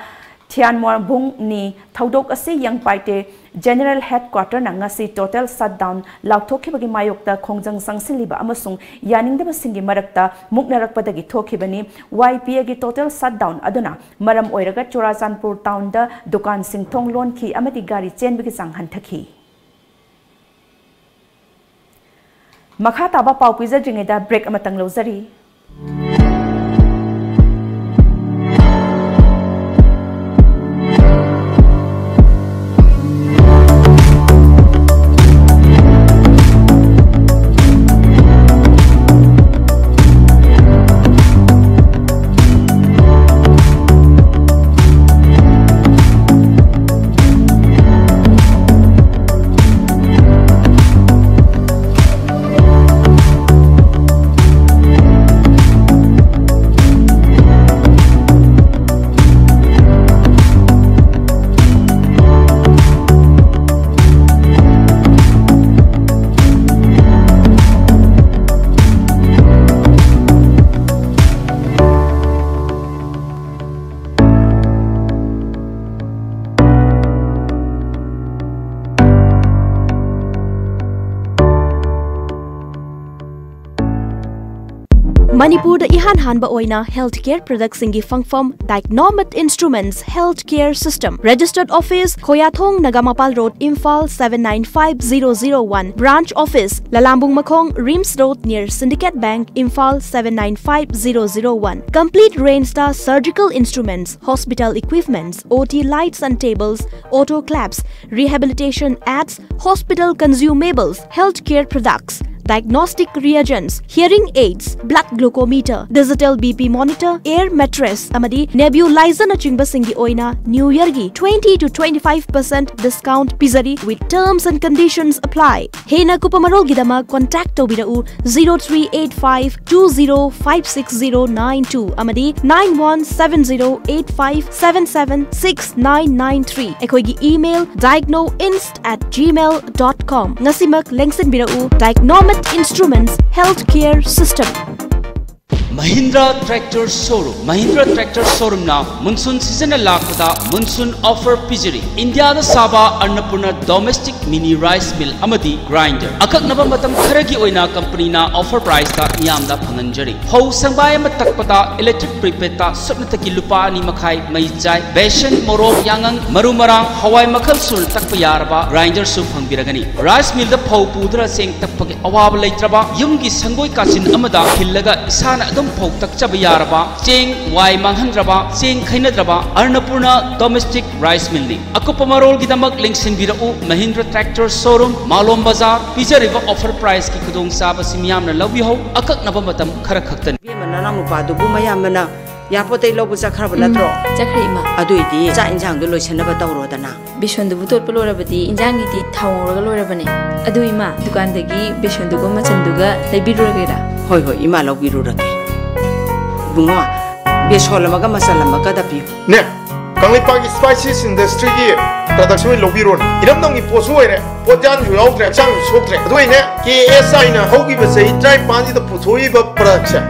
ꯊꯤꯌꯥꯟꯃꯣꯔꯕꯨꯡꯅꯤ ꯊꯧꯗꯣꯛ ꯑꯁꯤ ꯌꯪꯄꯥꯏꯇꯦ ꯖꯦꯅꯔꯦꯜ ꯍꯦꯗꯀ꯭ꯋꯥꯇꯔꯅ ꯉꯁꯤ ꯇꯣꯇꯦꯜ ꯁꯠꯗꯥꯎꯟ ꯂꯥꯎꯊꯣꯛꯈꯤꯕꯒꯤ ꯃꯥꯌꯣꯛꯇ ꯈꯣꯡꯖꯪ ꯆꯪꯁꯤꯜꯂꯤꯕ ꯑꯃꯁꯨꯡ ꯌꯥꯅꯤꯡꯗꯕꯁꯤꯡꯒꯤ ꯃꯔꯛꯇ ꯃꯨꯛꯅꯔꯛꯄꯗꯒꯤ ꯊꯣꯛꯈꯤꯕꯅꯤ꯫ ꯋꯥꯏ ꯄꯤ ꯑꯦꯒꯤ ꯇꯣꯇꯦꯜ ꯁꯠꯗꯥꯎꯟ ꯑꯗꯨꯅ ꯃꯔꯝ ꯑꯣꯏꯔꯒ ꯆꯨꯔꯥꯆꯥꯟꯄꯨꯔ ꯇꯥꯎꯟꯗ ꯗꯨꯀꯥꯟꯁꯤꯡ ꯊꯣꯡ ꯂꯣꯟꯈꯤ ꯑꯃꯗꯤ ꯒꯥꯔꯤ ꯆꯦꯟꯕꯒꯤ ꯆꯥꯡ ꯍꯟꯊꯈꯤ꯫ ꯃꯈꯥ ꯇꯥꯕ ꯄꯥꯎ ꯄꯤꯖꯗ꯭ꯔꯤꯉꯩꯗ ꯕ꯭ꯔꯦꯛ ꯑꯃꯇꯪ ꯂꯧꯖꯔꯤ꯫ ꯃꯅꯤꯄꯨꯔꯗ ꯏꯍꯥꯟ ꯍꯥꯟꯕ ꯑꯣꯏꯅ ꯍꯦꯜꯊ ꯀꯦꯌꯔ ꯄ꯭ꯔꯗꯛꯁꯤꯡꯒꯤ ꯐꯪꯐꯝ Diagnomet instruments health care system. Registered office, Khoyathong, Nagamapal road, Imphal seven nine five zero zero one. Branch office, Lalambung Makhong, RIMS road, near Syndicate Bank, Imphal seven nine five zero zero one꯫ Complete range surgical instruments, hospital equipments, O T lights and tables, autoclaves, rehabilitation aids, hospital consumables, health care products, diagnostic reagents, hearing aids, blood glucometer, digital B P monitor, air mattress ꯑꯃꯗꯤ nebulizerꯅꯆꯤꯡꯕꯁꯤꯡꯒꯤ ꯑꯣꯏꯅ new ꯌꯔꯒꯤ twenty to twenty five percent discount ꯄꯤꯖꯔꯤ, with terms and conditions apply꯫ ꯍꯦꯟꯅ ꯀꯨꯞꯄ ꯃꯔꯣꯜꯒꯤꯗꯃꯛ contact ꯇꯧꯕꯤꯔꯛꯎ zero three eight five two zero five six zero nine two ꯑꯃꯗꯤ nine one seven zero eight five seven seven six nine nine three꯫ ꯑꯩꯈꯣꯏꯒꯤ email diagnoinst at gmail dot com꯫ ꯉꯁꯤꯃꯛ ꯂꯦꯡꯁꯤꯟꯕꯤꯔꯛꯎ Diagnomet instruments health care system. Mahindra Tractor Showroom. Mahindra Tractor Showroomꯅ monsoon seasonꯅ ꯂꯥꯛꯄꯗ monsoon offer ꯄꯤꯖꯔꯤ꯫ ꯏꯟꯗꯤꯌꯥꯗ ꯁꯥꯕ ꯑꯟꯅꯄꯨꯔꯅ domestic mini rice mill ꯑꯃꯗꯤ grinder ꯑꯀꯛꯅꯕ ꯃꯇꯝ ꯈꯔꯒꯤ ꯑꯣꯏꯅ ꯀꯝꯄꯅꯤꯅ offer priceꯇ ꯃꯤꯌꯥꯝꯗ ꯐꯪꯍꯟꯖꯔꯤ꯫ ꯐꯧ ꯁꯪꯕꯥꯏ ꯑꯃ ꯇꯛꯄꯗ electric preparedꯇ ꯁꯨꯞꯅꯇꯒꯤ ꯂꯨꯄꯥ ꯑꯅꯤ ꯃꯈꯥꯏ ꯃꯩ ꯆꯥꯏ꯫ ꯕꯦꯁꯟ, ꯃꯣꯔꯣꯛ, ꯌꯥꯉꯪ, ꯃꯔꯨ ꯃꯔꯥꯡ, ꯍꯋꯥꯏ ꯃꯈꯜ ꯁꯨꯅ ꯇꯛꯄ ꯌꯥꯔꯕ grinderꯁꯨ ꯐꯪꯕꯤꯔꯒꯅꯤ꯫ Rice millꯗ ꯐꯧ ꯄꯨꯗꯨꯅ ꯆꯦꯡ ꯇꯛꯄꯒꯤ ꯑꯋꯥꯕ ꯂꯩꯇ꯭ꯔꯕ, ꯌꯨꯝꯒꯤ ꯁꯪꯒꯣꯏ ꯀꯥꯆꯤꯟ ꯑꯃꯗ ꯈꯤꯜꯂꯒ ꯏꯁꯥꯅ ꯑꯗꯨꯝ ꯐꯧ ꯇꯛꯆꯕ ꯌꯥꯔꯕ, ꯆꯦꯡ ꯋꯥꯏ ꯃꯥꯡꯍꯟꯗ꯭ꯔꯕ, ꯆꯦꯡ ꯈꯩꯅꯗ꯭ꯔꯕ ꯑꯟꯅꯄꯨꯔꯅ domestic rice millꯅꯤ꯫ ꯑꯀꯨꯞꯄ ꯃꯔꯣꯜꯒꯤꯗꯃꯛ ꯂꯦꯡꯁꯤꯟꯕꯤꯔꯛꯎ Mahindra Tractor Showroom, ꯃꯥꯂꯣꯝ ꯕꯖꯥꯔ꯫ ꯄꯤꯖꯔꯤꯕ offer priceꯀꯤ ꯈꯨꯗꯣꯡꯆꯥꯕꯁꯤ ꯃꯤꯌꯥꯝꯅ ꯂꯧꯕꯤꯍꯧ, ꯑꯀꯛꯅꯕ ꯃꯇꯝ ꯈꯔ ꯈꯛꯇꯅꯤ꯫ ꯏꯕꯦꯝꯃ, ꯅꯅꯥꯎ ꯅꯨꯄꯥꯗꯨꯕꯨ ꯃꯌꯥꯝꯕꯅ airportꯇꯩ ꯂꯧꯕ ꯆꯠꯈ꯭ꯔꯕ ꯎꯝ, ꯅꯠꯇ꯭ꯔꯣ? ꯆꯠꯈ꯭ꯔꯦ, ꯏꯃꯥ꯫ ꯑꯗꯨꯏꯗꯤ ꯆꯥꯛ ꯏꯟꯁꯥꯡꯗꯣ ꯂꯣꯏꯁꯤꯟꯅꯕ ꯇꯧꯔꯣꯗꯅ꯫ ꯕꯦꯁꯣꯟꯗꯨꯕꯨ ꯇꯣꯠꯄ ꯂꯣꯏꯔꯕꯗꯤ ꯏꯟꯖꯥꯡꯒꯤꯗꯤ ꯊꯥꯎ ꯉꯧꯔꯒ ꯂꯣꯏꯔꯕꯅꯦ꯫ ꯑꯗꯨ ꯏꯃꯥ, ꯗꯨꯀꯥꯟꯗꯒꯤ ꯕꯦꯁꯣꯟꯗꯨꯒ ꯃꯆꯟꯗꯨꯒ ꯂꯩꯕꯤꯔꯨꯔꯒꯦꯔꯥ? ꯍꯣꯏ, ꯍꯣꯏ, ꯏꯃꯥ ꯂꯧꯕꯤꯔꯨꯔꯒꯦ꯫ ꯏꯕꯨꯡꯉꯣ, ꯕꯦꯁꯣꯟ ꯑꯃꯒ ꯃꯆꯜ ꯑꯃꯒꯗ ꯄꯤꯌꯨ꯫ ꯅꯦ, ꯀꯪꯂꯩꯄꯥꯛꯀꯤ spices industryꯒꯤ productꯁꯦ ꯑꯣꯏꯅ ꯂꯧꯕꯤꯔꯣꯅꯦ꯫ ꯏꯔꯝꯗꯝꯒꯤ ꯄꯣꯠꯁꯨ ꯑꯣꯏꯔꯦ, ꯄꯣꯠꯌꯥꯟꯁꯨ ꯌꯥꯎꯗ꯭ꯔꯦ, ꯍꯛꯆꯥꯡꯁꯨ ꯁꯣꯛꯇ꯭ꯔꯦ꯫ ꯑꯗꯨ ꯑꯣꯏꯅꯦ, KSIꯅ ꯍꯧꯈꯤꯕ ꯆꯍꯤ ꯇꯔꯥꯅꯤꯄꯥꯟꯁꯤꯗ ꯄꯨꯊꯣꯛꯏꯕ productꯁꯦ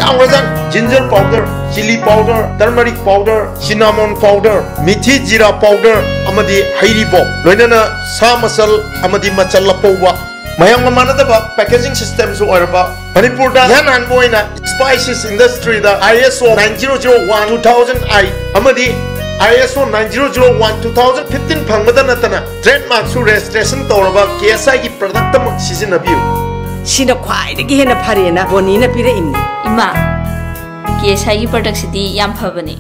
ꯌꯥꯝꯈ꯭ꯔꯖꯥꯠꯅꯤ꯫ Ginger powder, chilli powder, turmeric powder, cinnamon powder, ꯃꯤꯊꯤ ꯖꯤꯔꯥ powder ꯑꯃꯗꯤ ꯍꯩꯔꯤꯕꯣꯞ, ꯂꯣꯏꯅꯅ ꯁꯥ ꯃꯆꯜ ꯑꯃꯗꯤ ꯃꯆꯜ ꯑꯄꯧꯕ, ꯃꯌꯥꯝꯒ ꯃꯥꯟꯅꯗꯕ packaging systemꯁꯨ ꯑꯣꯏꯔꯕ, ꯃꯅꯤꯄꯨꯔꯗ ꯏꯍꯥꯟ ꯍꯥꯟꯕ ꯑꯣꯏꯅ spices industryꯗ ISO nine zero zero one two thousand eight ꯑꯃꯗꯤ ISO nine zero zero one two thousand fifteen ꯐꯪꯕꯗ ꯅꯠꯇꯅ trademarkꯁꯨ registration ꯇꯧꯔꯕ KSIꯒꯤ product ꯑꯃ ꯁꯤꯖꯤꯟꯅꯕꯤꯌꯨ꯫ ꯁꯤꯅ ꯈ꯭ꯋꯥꯏꯗꯒꯤ ꯍꯦꯟꯅ ꯐꯔꯦꯅ ꯕꯣꯅꯤꯅ ꯄꯤꯔꯛꯏꯅꯤ꯫ ꯏꯃꯥ, KSIꯒꯤ productꯁꯤꯗꯤ ꯌꯥꯝ ꯐꯕꯅꯦ꯫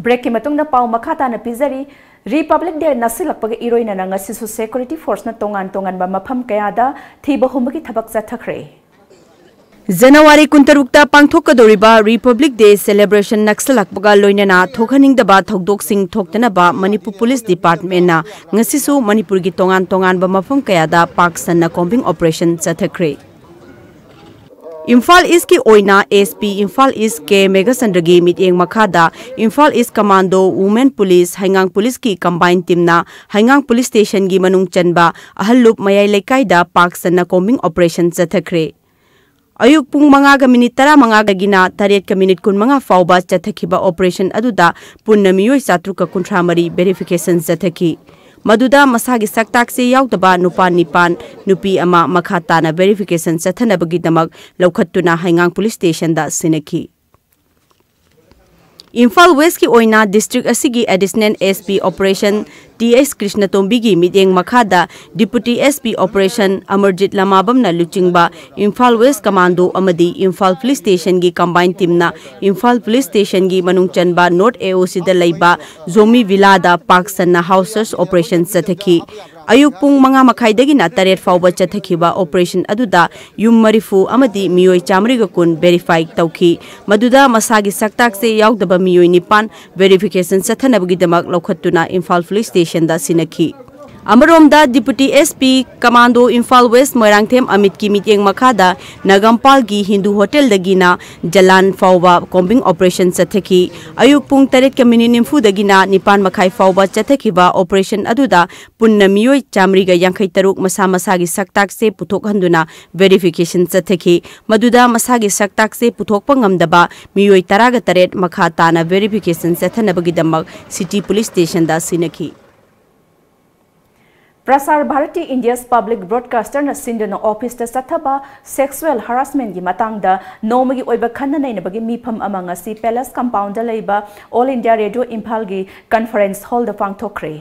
Breakꯀꯤ ꯃꯇꯨꯡꯗ ꯄꯥꯎ ꯃꯈꯥ ꯇꯥꯅ ꯄꯤꯖꯔꯤ꯫ Republic Day ꯅꯛꯁꯤꯜꯂꯛꯄꯒ ꯏꯔꯣꯏꯅꯅ ꯉꯁꯤꯁꯨ security forceꯅ ꯇꯣꯉꯥꯟ ꯇꯣꯉꯥꯟꯕ ꯃꯐꯝ ꯀꯌꯥꯗ ꯊꯤꯕ ꯍꯨꯝꯕꯒꯤ ꯊꯕꯛ ꯆꯠꯊꯈ꯭ꯔꯦ꯫ ꯖꯅꯋꯥꯔꯤ ꯀꯨꯟꯇꯔꯨꯛꯇ ꯄꯥꯡꯊꯣꯛꯀꯗꯧꯔꯤꯕ Republic Day celebration ꯅꯛꯁꯤꯜꯂꯛꯄꯒ ꯂꯣꯏꯅꯅ ꯊꯣꯛꯍꯟꯅꯤꯡꯗꯕ ꯊꯧꯗꯣꯛꯁꯤꯡ ꯊꯣꯛꯇꯅꯕ ꯃꯅꯤꯄꯨꯔ Police Departmentꯅ ꯉꯁꯤꯁꯨ ꯃꯅꯤꯄꯨꯔꯒꯤ ꯇꯣꯉꯥꯟ ꯇꯣꯉꯥꯟꯕ ꯃꯐꯝ ꯀꯌꯥꯗ ꯄꯥꯛ ꯁꯟꯅ combing operation ꯆꯠꯊꯈ꯭ꯔꯦ꯫ ꯏꯝꯐꯥꯜ Eastꯀꯤ ꯑꯣꯏꯅ SP ꯏꯝꯐꯥꯜ East ꯀꯦ ꯃꯦꯘꯆꯟꯗ꯭ꯔꯒꯤ ꯃꯤꯠꯌꯦꯡ ꯃꯈꯥꯗ Imphal East Commando, Women Police, ꯍꯩꯉꯥꯡ Policeꯀꯤ combined teamꯅ ꯍꯩꯉꯥꯡ Police Stationꯒꯤ ꯃꯅꯨꯡ ꯆꯟꯕ ꯑꯍꯜꯂꯨꯞ ꯃꯌꯥꯏ ꯂꯩꯀꯥꯏꯗ ꯄꯥꯛ ꯁꯟꯅ combing operation ꯆꯠꯊꯈ꯭ꯔꯦ꯫ ꯑꯌꯨꯛ ꯄꯨꯡ ꯃꯉꯥꯒ ꯃꯤꯅꯤꯠ ꯇꯔꯥꯃꯉꯥꯗꯒꯤꯅ ꯇꯔꯦꯠꯀ ꯃꯤꯅꯤꯠ ꯀꯨꯟꯃꯉꯥ ꯐꯥꯎꯕ ꯆꯠꯊꯈꯤꯕ operation ꯑꯗꯨꯗ ꯄꯨꯟꯅ ꯃꯤꯑꯣꯏ ꯆꯥꯇ꯭ꯔꯨꯛꯀ ꯀꯨꯟꯊ꯭ꯔꯥ ꯃꯔꯤ verification ꯆꯠꯊꯈꯤ꯫ ꯃꯗꯨꯗ ꯃꯁꯥꯒꯤ ꯁꯛꯇꯥꯛꯁꯦ ꯌꯥꯎꯗꯕ ꯅꯨꯄꯥ ꯅꯤꯄꯥꯟ, ꯅꯨꯄꯤ ꯑꯃ ꯃꯈꯥ ꯇꯥꯅ verification ꯆꯠꯊꯅꯕꯒꯤꯗꯃꯛ ꯂꯧꯈꯠꯇꯨꯅ ꯍꯩꯉꯥꯡ police stationꯗ ꯁꯤꯟꯅꯈꯤ꯫ ꯏꯝꯐꯥꯜ Westꯀꯤ ꯑꯣꯏꯅ district ꯑꯁꯤꯒꯤ Additional SP Operation T S ꯀ꯭ꯔꯤꯁꯅꯇꯣꯝꯕꯤꯒꯤ ꯃꯤꯠꯌꯦꯡ ꯃꯈꯥꯗ Deputy SP Operation ꯑꯃꯔꯖꯤꯠ ꯂꯃꯥꯕꯝꯅ ꯂꯨꯆꯤꯡꯕ ꯏꯝꯐꯥꯜ West Commando ꯑꯃꯗꯤ Imphal Police Stationꯒꯤ combined teamꯅ Imphal Police Stationꯒꯤ ꯃꯅꯨꯡ ꯆꯟꯕ North AOCꯗ ꯂꯩꯕ ꯖꯣꯃꯤ ꯚꯤꯂꯥꯗ ꯄꯥꯛ ꯁꯟꯅ house search operation ꯆꯠꯊꯈꯤ꯫ ꯑꯌꯨꯛ ꯄꯨꯡ ꯃꯉꯥ ꯃꯈꯥꯏꯗꯒꯤꯅ ꯇꯔꯦꯠ ꯐꯥꯎꯕ ꯆꯠꯊꯈꯤꯕ operation ꯑꯗꯨꯗ ꯌꯨꯝ ꯃꯔꯤꯐꯨ ꯑꯃꯗꯤ ꯃꯤꯑꯣꯏ ꯆꯥꯃꯔꯤꯒ ꯀꯨꯟ verify ꯇꯧꯈꯤ꯫ ꯃꯗꯨꯗ ꯃꯁꯥꯒꯤ ꯁꯛꯇꯥꯛꯁꯦ ꯌꯥꯎꯗꯕ ꯃꯤꯑꯣꯏ ꯅꯤꯄꯥꯟ verification ꯆꯠꯊꯅꯕꯒꯤꯗꯃꯛ ꯂꯧꯈꯠꯇꯨꯅ ꯏꯝꯐꯥꯜ Police Stationꯗ ꯁꯤꯟꯅꯈꯤ꯫ ꯑꯃꯔꯣꯝꯗ Deputy SP Commando Imphal West Moirangthem ꯑꯃꯤꯠꯀꯤ ꯃꯤꯠꯌꯦꯡ ꯃꯈꯥꯗ ꯅꯒꯝꯄꯥꯜꯒꯤ ꯍꯤꯟꯗꯨ ꯍꯣꯇꯦꯜꯗꯒꯤꯅ ꯖꯂꯥꯟ ꯐꯥꯎꯕ combing operation ꯆꯠꯊꯈꯤ꯫ ꯑꯌꯨꯛ ꯄꯨꯡ ꯇꯔꯦꯠꯀ ꯃꯤꯅꯤꯠ ꯅꯤꯐꯨꯗꯒꯤꯅ ꯅꯤꯄꯥꯟ ꯃꯈꯥꯏ ꯐꯥꯎꯕ ꯆꯠꯊꯈꯤꯕ operation ꯑꯗꯨꯗ ꯄꯨꯟꯅ ꯃꯤꯑꯣꯏ ꯆꯥꯃꯔꯤꯒ ꯌꯥꯡꯈꯩ ꯇꯔꯨꯛ ꯃꯁꯥ ꯃꯁꯥꯒꯤ ꯁꯛꯇꯥꯛꯁꯦ ꯄꯨꯊꯣꯛꯍꯟꯗꯨꯅ verification ꯆꯠꯊꯈꯤ꯫ ꯃꯗꯨꯗ ꯃꯁꯥꯒꯤ ꯁꯛꯇꯥꯛꯁꯦ ꯄꯨꯊꯣꯛꯄ ꯉꯝꯗꯕ ꯃꯤꯑꯣꯏ ꯇꯔꯥꯒ ꯇꯔꯦꯠ ꯃꯈꯥ ꯇꯥꯅ verification ꯆꯠꯊꯅꯕꯒꯤꯗꯃꯛ City Police Stationꯗ ꯁꯤꯟꯅꯈꯤ꯫ ꯄ꯭ꯔꯁꯥꯔ ꯚꯥꯔꯇꯤ India's public broadcasterꯅ ꯁꯤꯟꯗꯨꯅ officeꯇ ꯆꯠꯊꯕ sexual harassmentꯀꯤ ꯃꯇꯥꯡꯗ ꯅꯣꯡꯃꯒꯤ ꯑꯣꯏꯕ ꯈꯟꯅ ꯅꯩꯅꯕꯒꯤ ꯃꯤꯐꯝ ꯑꯃ ꯉꯁꯤ Palace Compoundꯗ ꯂꯩꯕ All India Radio ꯏꯝꯐꯥꯜꯒꯤ conference hallꯗ ꯄꯥꯡꯊꯣꯛꯈ꯭ꯔꯦ꯫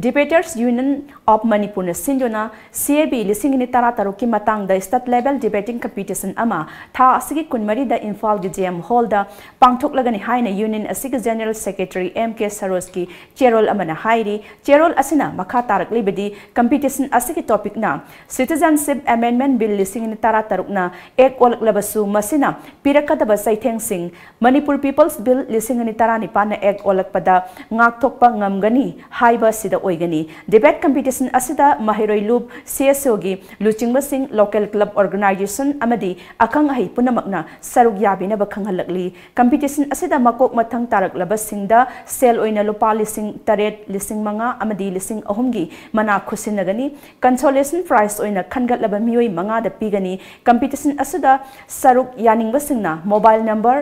Debaters Union of Manipurꯅ ꯁꯤꯟꯗꯨꯅ CAB ꯂꯤꯁꯤꯡ ꯑꯅꯤ ꯇꯔꯥꯇꯔꯨꯛꯀꯤ ꯃꯇꯥꯡꯗ state level debating competition ꯑꯃ ꯊꯥ ꯑꯁꯤꯒꯤ ꯀꯨꯟꯃꯔꯤꯗ ꯏꯝꯐꯥꯜꯒꯤ JM Hallꯗ ꯄꯥꯡꯊꯣꯛꯂꯒꯅꯤ ꯍꯥꯏꯅ union ꯑꯁꯤꯒꯤ General Secretary M K ꯁꯔꯣꯖꯀꯤ ꯆꯦꯔꯣꯜ ꯑꯃꯅ ꯍꯥꯏꯔꯤ꯫ ꯆꯦꯔꯣꯜ ꯑꯁꯤꯅ ꯃꯈꯥ ꯇꯥꯔꯛꯂꯤꯕꯗꯤ competition ꯑꯁꯤꯒꯤ topicꯅ Citizenship Amendment Bill ꯂꯤꯁꯤꯡ ꯑꯅꯤ ꯇꯔꯥꯇꯔꯨꯛꯅ act ꯑꯣꯜꯂꯛꯂꯕꯁꯨ ꯃꯁꯤꯅ ꯄꯤꯔꯛꯀꯗꯕ ꯆꯩꯊꯦꯡꯁꯤꯡ, Manipur People's Bill ꯂꯤꯁꯤꯡ ꯑꯅꯤ ꯇꯔꯥꯅꯤꯄꯥꯟꯅ act ꯑꯣꯜꯂꯛꯄꯗ ꯉꯥꯛꯊꯣꯛꯄ ꯉꯝꯒꯅꯤ ꯍꯥꯏꯕ ꯑꯁꯤꯗ ꯑꯣꯏ꯫ ꯄꯤꯒꯅꯤ꯫ Debate competition ꯑꯁꯤꯗ ꯃꯍꯩꯔꯣꯏ ꯂꯨꯞ, C S O ꯒꯤ ꯂꯨꯆꯤꯡꯕꯁꯤꯡ, local club organization ꯑꯃꯗꯤ ꯑꯈꯪ ꯑꯍꯩ ꯄꯨꯝꯅꯃꯛꯅ ꯁꯔꯨꯛ ꯌꯥꯕꯤꯅꯕ ꯈꯪꯍꯜꯂꯛꯂꯤ꯫ Competition ꯑꯁꯤꯗ ꯃꯀꯣꯛ ꯃꯊꯪ ꯇꯥꯔꯛꯂꯕꯁꯤꯡꯗ ꯁꯦꯜ ꯑꯣꯏꯅ ꯂꯨꯄꯥ ꯂꯤꯁꯤꯡ ꯇꯔꯦꯠ, ꯂꯤꯁꯤꯡ ꯃꯉꯥ ꯑꯃꯗꯤ ꯂꯤꯁꯤꯡ ꯑꯍꯨꯝꯒꯤ ꯃꯅꯥ ꯈꯨꯠꯁꯤꯟꯅꯒꯅꯤ꯫ Consolation prize ꯑꯣꯏꯅ ꯈꯟꯒꯠꯂꯕ ꯃꯤꯑꯣꯏ ꯃꯉꯥꯗ ꯄꯤꯒꯅꯤ꯫ Competition ꯑꯁꯤꯗ ꯁꯔꯨꯛ ꯌꯥꯅꯤꯡꯕꯁꯤꯡꯅ mobile number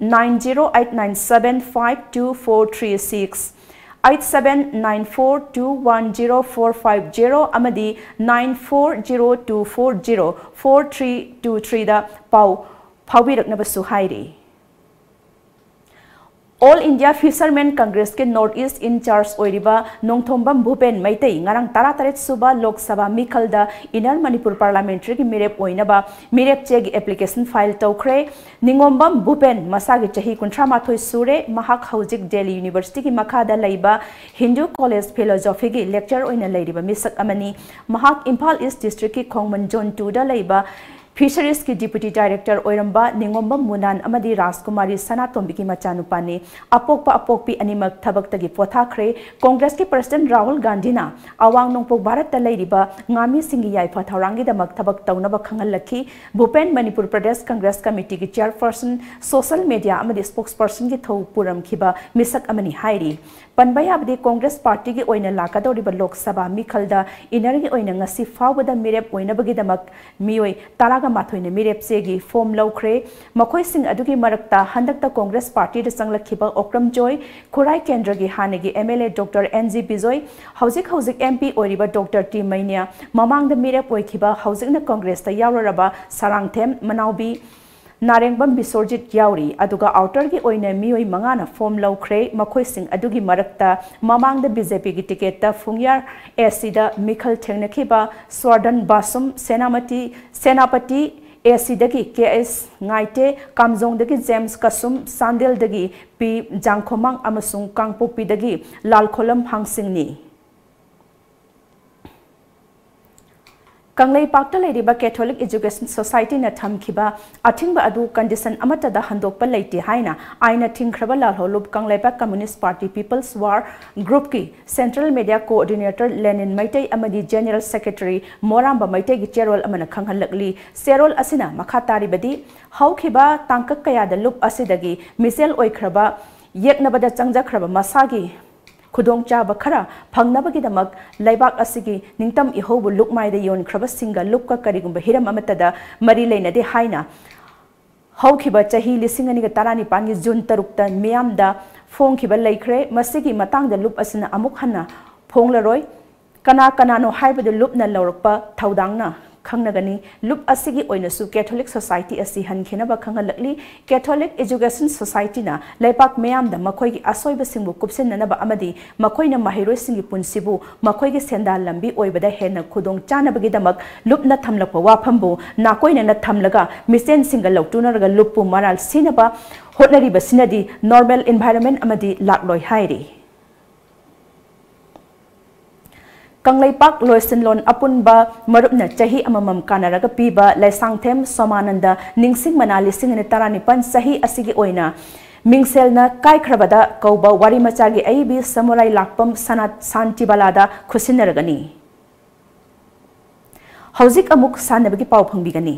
nine zero eight nine seven five two four three six, eight seven nine four two one zero four five zero ꯑꯃꯗꯤ nine four zero two four zero four three two three ꯗ ꯄꯥꯎ ꯐꯥꯎꯕꯤꯔꯛꯅꯕꯁꯨ ꯍꯥꯏꯔꯤ꯫ All India Fishermen Congress ꯀꯤ North East in charge ꯑꯣꯏꯔꯤꯕ ꯅꯣꯡꯊꯣꯝꯕꯝ ꯚꯨꯄꯦꯟ ꯃꯩꯇꯩ ꯉꯔꯥꯡ ꯇꯔꯥꯇꯔꯦꯠ ꯁꯨꯕ Lok Sabha ꯃꯤꯈꯜꯗ Inner Manipur Parliamentary ꯒꯤ ꯃꯤꯔꯦꯞ ꯑꯣꯏꯅꯕ ꯃꯤꯔꯦꯞ ꯆꯦꯒꯤ application file ꯇꯧꯈ꯭ꯔꯦ꯫ ꯅꯤꯉꯣꯝꯕꯝ ꯚꯨꯄꯦꯟ ꯃꯁꯥꯒꯤ ꯆꯍꯤ ꯀꯨꯟꯊ꯭ꯔꯥ ꯃꯥꯊꯣꯏ ꯁꯨꯔꯦ꯫ ꯃꯍꯥꯛ ꯍꯧꯖꯤꯛ ꯗꯦꯜꯂꯤ ꯌꯨꯅꯤꯚꯔꯁꯤꯇꯤꯒꯤ ꯃꯈꯥꯗ ꯂꯩꯕ ꯍꯤꯟꯗꯨ ꯀꯣꯂꯦꯖ ꯐꯤꯂꯣꯖꯣꯐꯤꯒꯤ lecturer ꯑꯣꯏꯅ ꯂꯩꯔꯤꯕ ꯃꯤꯁꯛ ꯑꯃꯅꯤ꯫ ꯃꯍꯥꯛ ꯏꯝꯐꯥꯜ ꯏꯁ ꯗꯤꯁꯇ꯭ꯔꯤꯛꯀꯤ ꯈꯣꯡꯃꯟ ꯖꯣꯟ ꯇꯨꯗ ꯂꯩꯕ ꯐꯤꯁꯔꯤꯁꯀꯤ ꯗꯤꯄꯨꯇꯤ ꯗꯥꯏꯔꯦꯛꯇꯔ ꯑꯣꯏꯔꯝꯕ ꯅꯤꯉꯣꯝꯕꯝ ꯃꯨꯅꯥꯟ ꯑꯃꯗꯤ ꯔꯥꯖꯀꯨꯃꯥꯔꯤ ꯁꯅꯥꯇꯣꯝꯕꯤꯒꯤ ꯃꯆꯥꯅꯨꯄꯥꯅꯤ꯫ ꯑꯄꯣꯛꯄ ꯑꯄꯣꯛꯄꯤ ꯑꯅꯤꯃꯛ ꯊꯕꯛꯇꯒꯤ ꯄꯣꯊꯥꯈ꯭ꯔꯦ꯫ ꯀꯣꯡꯒ꯭ꯔꯦꯁꯀꯤ ꯄ꯭ꯔꯁꯤꯗꯦꯟꯠ ꯔꯥꯍꯨꯜ ꯒꯥꯟꯙꯤꯅ ꯑꯋꯥꯡ ꯅꯣꯡꯄꯣꯛ ꯚꯥꯔꯠꯇ ꯂꯩꯔꯤꯕ ꯉꯥꯃꯤꯁꯤꯡꯒꯤ ꯌꯥꯏꯐ ꯊꯧꯔꯥꯡꯒꯤꯗꯃꯛ ꯊꯕꯛ ꯇꯧꯅꯕ ꯈꯪꯍꯜꯂꯛꯈꯤ꯫ ꯚꯨꯄꯦꯟ Manipur Pradesh Congress ꯀꯃꯤꯇꯤꯒꯤ chairperson, social media ꯑꯃꯗꯤ spokespersonꯒꯤ ꯊꯧ ꯄꯨꯔꯝꯈꯤꯕ ꯃꯤꯁꯛ ꯑꯃꯅꯤ ꯍꯥꯏꯔꯤ꯫ ꯄꯟꯕ ꯌꯥꯕꯗꯤ ꯀꯣꯡꯒ꯭ꯔꯦꯁ ꯄꯥꯔꯇꯤꯒꯤ ꯑꯣꯏꯅ ꯂꯥꯛꯀꯗꯧꯔꯤꯕ ꯂꯣꯛ ꯁꯚꯥ ꯃꯤꯈꯜꯗ Innerꯒꯤ ꯑꯣꯏꯅ ꯉꯁꯤ ꯐꯥꯎꯕꯗ ꯃꯤꯔꯦꯞ ꯑꯣꯏꯅꯕꯒꯤꯗꯃꯛ ꯃꯤꯑꯣꯏ ꯇꯔꯥꯒ ꯃꯥꯊꯣꯏꯅ ꯃꯤꯔꯦꯞ ꯆꯦꯒꯤ form ꯂꯧꯈ꯭ꯔꯦ꯫ ꯃꯈꯣꯏꯁꯤꯡ ꯑꯗꯨꯒꯤ ꯃꯔꯛꯇ ꯍꯟꯗꯛꯇ ꯀꯣꯡꯒ꯭ꯔꯦꯁ ꯄꯥꯔꯇꯤꯗ ꯆꯪꯂꯛꯈꯤꯕ ꯑꯣꯀ꯭ꯔꯝ ꯖꯣꯏ, ꯈꯨꯔꯥꯏ ꯀꯦꯟꯗ꯭ꯔꯒꯤ ꯍꯥꯟꯅꯒꯤ M L A Doctor N G Bijoy, ꯍꯧꯖꯤꯛ ꯍꯧꯖꯤꯛ M P ꯑꯣꯏꯔꯤꯕ Doctor T ꯃꯩꯅ꯭ꯌꯥ, ꯃꯃꯥꯡꯗ ꯃꯤꯔꯦꯞ ꯑꯣꯏꯈꯤꯕ, ꯍꯧꯖꯤꯛꯅ ꯀꯣꯡꯒ꯭ꯔꯦꯁꯇ ꯌꯥꯎꯔꯔꯕ ꯁꯔꯥꯡꯊꯦꯝ ꯃꯅꯥꯎꯕꯤ ꯅꯥꯔꯦꯡꯕꯝ ꯕꯤꯁꯣꯔꯖꯤꯠ ꯌꯥꯎꯔꯤ꯫ ꯑꯗꯨꯒ outerꯒꯤ ꯑꯣꯏꯅ ꯃꯤꯑꯣꯏ ꯃꯉꯥꯅ form ꯂꯧꯈ꯭ꯔꯦ꯫ ꯃꯈꯣꯏꯁꯤꯡ ꯑꯗꯨꯒꯤ ꯃꯔꯛꯇ ꯃꯃꯥꯡꯗ BJPꯒꯤ ticketꯇ ꯐꯨꯡꯌꯥꯔ A Cꯗ ꯃꯤꯈꯜ ꯊꯦꯡꯅꯈꯤꯕ ꯁ꯭ꯋꯥꯔꯙꯟ ꯕꯥꯁꯨꯝ, ꯁꯦꯅꯥꯃꯇꯤ, ꯁꯦꯅꯥꯄꯇꯤ A Cꯗꯒꯤ K S ꯉꯥꯏꯇꯦ, ꯀꯥꯝꯖꯣꯡꯗꯒꯤ ꯖꯦꯝꯁ ꯀꯁꯨꯝ, ꯆꯥꯟꯗꯦꯜꯗꯒꯤ ꯄꯤ ꯖꯥꯡꯈꯣꯃꯥꯡ ꯑꯃꯁꯨꯡ ꯀꯥꯡꯄꯣꯛꯄꯤꯗꯒꯤ ꯂꯥꯜꯈꯣꯂꯝ ꯍꯥꯡꯁꯤꯡꯅꯤ꯫ ꯀꯪꯂꯩꯄꯥꯛꯇ ꯂꯩꯔꯤꯕ Catholic Education Society ꯅ ꯊꯝꯈꯤꯕ ꯑꯊꯤꯡꯕ ꯑꯗꯨ condition ꯑꯃꯠꯇꯗ ꯍꯟꯗꯣꯛꯄ ꯂꯩꯇꯦ ꯍꯥꯏꯅ ꯑꯥꯏꯟꯅ ꯊꯤꯡꯈ꯭ꯔꯕ ꯂꯥꯜꯍꯧꯂꯨꯞ Kangleipak Communist Party People's War Group ꯀꯤ Central Media Coordinator ꯂꯦꯅꯤꯟ ꯃꯩꯇꯩ ꯑꯃꯗꯤ General Secretary ꯃꯣꯔꯥꯝꯕ ꯃꯩꯇꯩꯒꯤ ꯆꯦꯔꯣꯜ ꯑꯃꯅ ꯈꯪꯍꯜꯂꯛꯂꯤ꯫ ꯆꯦꯔꯣꯜ ꯑꯁꯤꯅ ꯃꯈꯥ ꯇꯥꯔꯤꯕꯗꯤ, ꯍꯧꯈꯤꯕ ꯇꯥꯡꯀꯛ ꯀꯌꯥꯗ ꯂꯨꯞ ꯑꯁꯤꯗꯒꯤ ꯃꯤꯆꯦꯜ ꯑꯣꯏꯈ꯭ꯔꯕ, ꯌꯦꯛꯅꯕꯗ ꯆꯪꯖꯈ꯭ꯔꯕ ꯃꯁꯥꯒꯤ ꯈꯨꯗꯣꯡꯆꯥꯕ ꯈꯔ ꯐꯪꯅꯕꯒꯤꯗꯃꯛ ꯂꯩꯕꯥꯛ ꯑꯁꯤꯒꯤ ꯅꯤꯡꯇꯝ ꯏꯍꯧꯕꯨ ꯂꯨꯞꯃꯥꯏꯗ ꯌꯣꯟꯈ꯭ꯔꯕꯁꯤꯡꯒ ꯂꯨꯞꯀ ꯀꯔꯤꯒꯨꯝꯕ ꯍꯤꯔꯝ ꯑꯃꯠꯇꯗ ꯃꯔꯤ ꯂꯩꯅꯗꯦ ꯍꯥꯏꯅ ꯍꯧꯈꯤꯕ ꯆꯍꯤ ꯂꯤꯁꯤꯡ ꯑꯅꯤꯒ ꯇꯔꯥꯅꯤꯄꯥꯟꯒꯤ ꯖꯨꯟ ꯇꯔꯨꯛꯇ ꯃꯤꯌꯥꯝꯗ ꯐꯣꯡꯈꯤꯕ ꯂꯩꯈ꯭ꯔꯦ꯫ ꯃꯁꯤꯒꯤ ꯃꯇꯥꯡꯗ ꯂꯨꯞ ꯑꯁꯤꯅ ꯑꯃꯨꯛ ꯍꯟꯅ ꯐꯣꯡꯂꯔꯣꯏ꯫ ꯀꯅꯥ ꯀꯅꯥꯅꯣ ꯍꯥꯏꯕꯗꯨ ꯂꯨꯞꯅ ꯂꯧꯔꯛꯄ ꯊꯧꯗꯥꯡꯅ ꯈꯪꯅꯒꯅꯤ꯫ ꯂꯨꯞ ꯑꯁꯤꯒꯤ ꯑꯣꯏꯅꯁꯨ Catholic Society ꯑꯁꯤ ꯍꯟꯈꯤꯅꯕ ꯈꯪꯍꯜꯂꯛꯂꯤ꯫ Catholic Education Society ꯅ ꯂꯩꯄꯥꯛ ꯃꯤꯌꯥꯝꯗ ꯃꯈꯣꯏꯒꯤ ꯑꯁꯣꯏꯕꯁꯤꯡꯕꯨ ꯀꯨꯞꯁꯤꯟꯅꯅꯕ ꯑꯃꯗꯤ ꯃꯈꯣꯏꯅ ꯃꯍꯩꯔꯣꯏꯁꯤꯡꯒꯤ ꯄꯨꯟꯁꯤꯕꯨ ꯃꯈꯣꯏꯒꯤ ꯁꯦꯟꯗꯥꯟ ꯂꯝꯕꯤ ꯑꯣꯏꯕꯗ ꯍꯦꯟꯅ ꯈꯨꯗꯣꯡ ꯆꯥꯅꯕꯒꯤꯗꯃꯛ ꯂꯨꯞꯅ ꯊꯝꯂꯛꯄ ꯋꯥꯐꯝꯕꯨ ꯅꯥꯀꯣꯏꯅꯅ ꯊꯝꯂꯒ ꯃꯤꯆꯦꯟꯁꯤꯡꯒ ꯂꯧꯇꯨꯅꯔꯒ ꯂꯨꯞꯄꯨ ꯃꯔꯥꯜ ꯁꯤꯅꯕ ꯍꯣꯠꯅꯔꯤꯕꯁꯤꯅꯗꯤ normal environment ꯑꯃꯗꯤ ꯂꯥꯛꯂꯣꯏ ꯍꯥꯏꯔꯤ꯫ ꯀꯪꯂꯩꯄꯥꯛ ꯂꯣꯏꯁꯤꯟꯂꯣꯟ ꯑꯄꯨꯟꯕ ꯃꯔꯨꯞꯅ ꯆꯍꯤ ꯑꯃꯃꯝ ꯀꯥꯟꯅꯔꯒ ꯄꯤꯕ ꯂꯩꯁꯥꯡꯊꯦꯝ ꯁꯣꯃꯥꯅꯟꯗ ꯅꯤꯡꯁꯤꯡ ꯃꯅꯥ ꯂꯤꯁꯤꯡ ꯑꯅꯤ ꯇꯔꯥꯅꯤꯄꯥꯟ ꯆꯍꯤ ꯑꯁꯤꯒꯤ ꯑꯣꯏꯅ ꯃꯤꯡꯁꯦꯜꯅ ꯀꯥꯏꯈ꯭ꯔꯕꯗ ꯀꯧꯕ ꯋꯥꯔꯤ ꯃꯆꯥꯒꯤ ꯑꯏꯕꯤ ꯁꯃꯨꯔꯥꯏ ꯂꯥꯛꯄꯝ ꯁꯅꯥ-, ꯁꯥꯟꯇꯤꯕꯥꯂꯥꯗ ꯈꯨꯠꯁꯤꯟꯅꯔꯒꯅꯤ꯫ ꯍꯧꯖꯤꯛ ꯑꯃꯨꯛ ꯁꯥꯟꯅꯕꯒꯤ ꯄꯥꯎ ꯐꯪꯕꯤꯒꯅꯤ꯫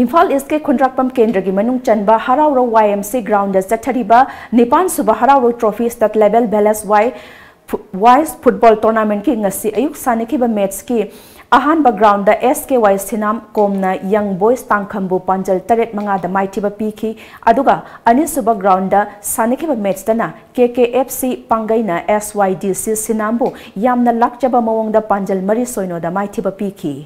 ꯏꯝꯐꯥꯜ ꯏꯁꯀꯤ ꯈꯨꯟꯗ꯭ꯔꯥꯛꯄꯝ ꯀꯦꯟꯗ꯭ꯔꯒꯤ ꯃꯅꯨꯡ ꯆꯟꯕ ꯍꯔꯥꯎꯔꯧ ꯋꯥꯏ ꯑꯦꯝ ꯁꯤ ꯒ꯭ꯔꯥꯎꯟꯗ ꯆꯠꯊꯔꯤꯕ ꯅꯤꯄꯥꯟ ꯁꯨꯕ ꯍꯔꯥꯎꯔꯧ ꯇ꯭ꯔꯣꯐꯤ ꯁ꯭ꯇꯦꯠ ꯂꯦꯚꯦꯜ ꯚꯦꯂꯦꯖ ꯋꯥꯏ ꯐꯨ-, ꯋꯥꯏꯁ ꯐꯨꯠꯕꯣꯜ ꯇꯣꯔꯅꯥꯃꯦꯟꯠꯀꯤ ꯉꯁꯤ ꯑꯌꯨꯛ ꯁꯥꯟꯅꯈꯤꯕ ꯃꯦꯠꯆꯀꯤ ꯑꯍꯥꯟꯕ ꯒ꯭ꯔꯥꯎꯟꯗ ꯑꯦꯁ ꯀꯦ ꯋꯥꯏ ꯁꯤꯅꯥꯝ ꯀꯣꯝꯅ ꯌꯪ ꯕꯣꯏꯁ ꯇꯥꯡꯈꯝꯕꯨ ꯄꯥꯟꯖꯜ ꯇꯔꯦꯠ ꯃꯉꯥꯗ ꯃꯥꯏꯊꯤꯕ ꯄꯤꯈꯤ꯫ ꯑꯗꯨꯒ ꯑꯅꯤꯁꯨꯕ ꯒ꯭ꯔꯥꯎꯟꯗ ꯁꯥꯟꯅꯈꯤꯕ ꯃꯦꯠꯆꯇꯅ ꯀꯦ ꯀꯦ ꯑꯦꯐ ꯁꯤ ꯄꯥꯡꯒꯩꯅ ꯑꯦꯁ ꯋꯥꯏ ꯗꯤ ꯁꯤ ꯁꯤꯅꯥꯝꯕꯨ ꯌꯥꯝꯅ ꯂꯥꯛꯆꯕ ꯃꯑꯣꯡꯗ ꯄꯥꯟꯖꯜ ꯃꯔꯤ ꯁꯣꯏꯅꯣꯗ ꯃꯥꯏꯊꯤꯕ ꯄꯤꯈꯤ꯫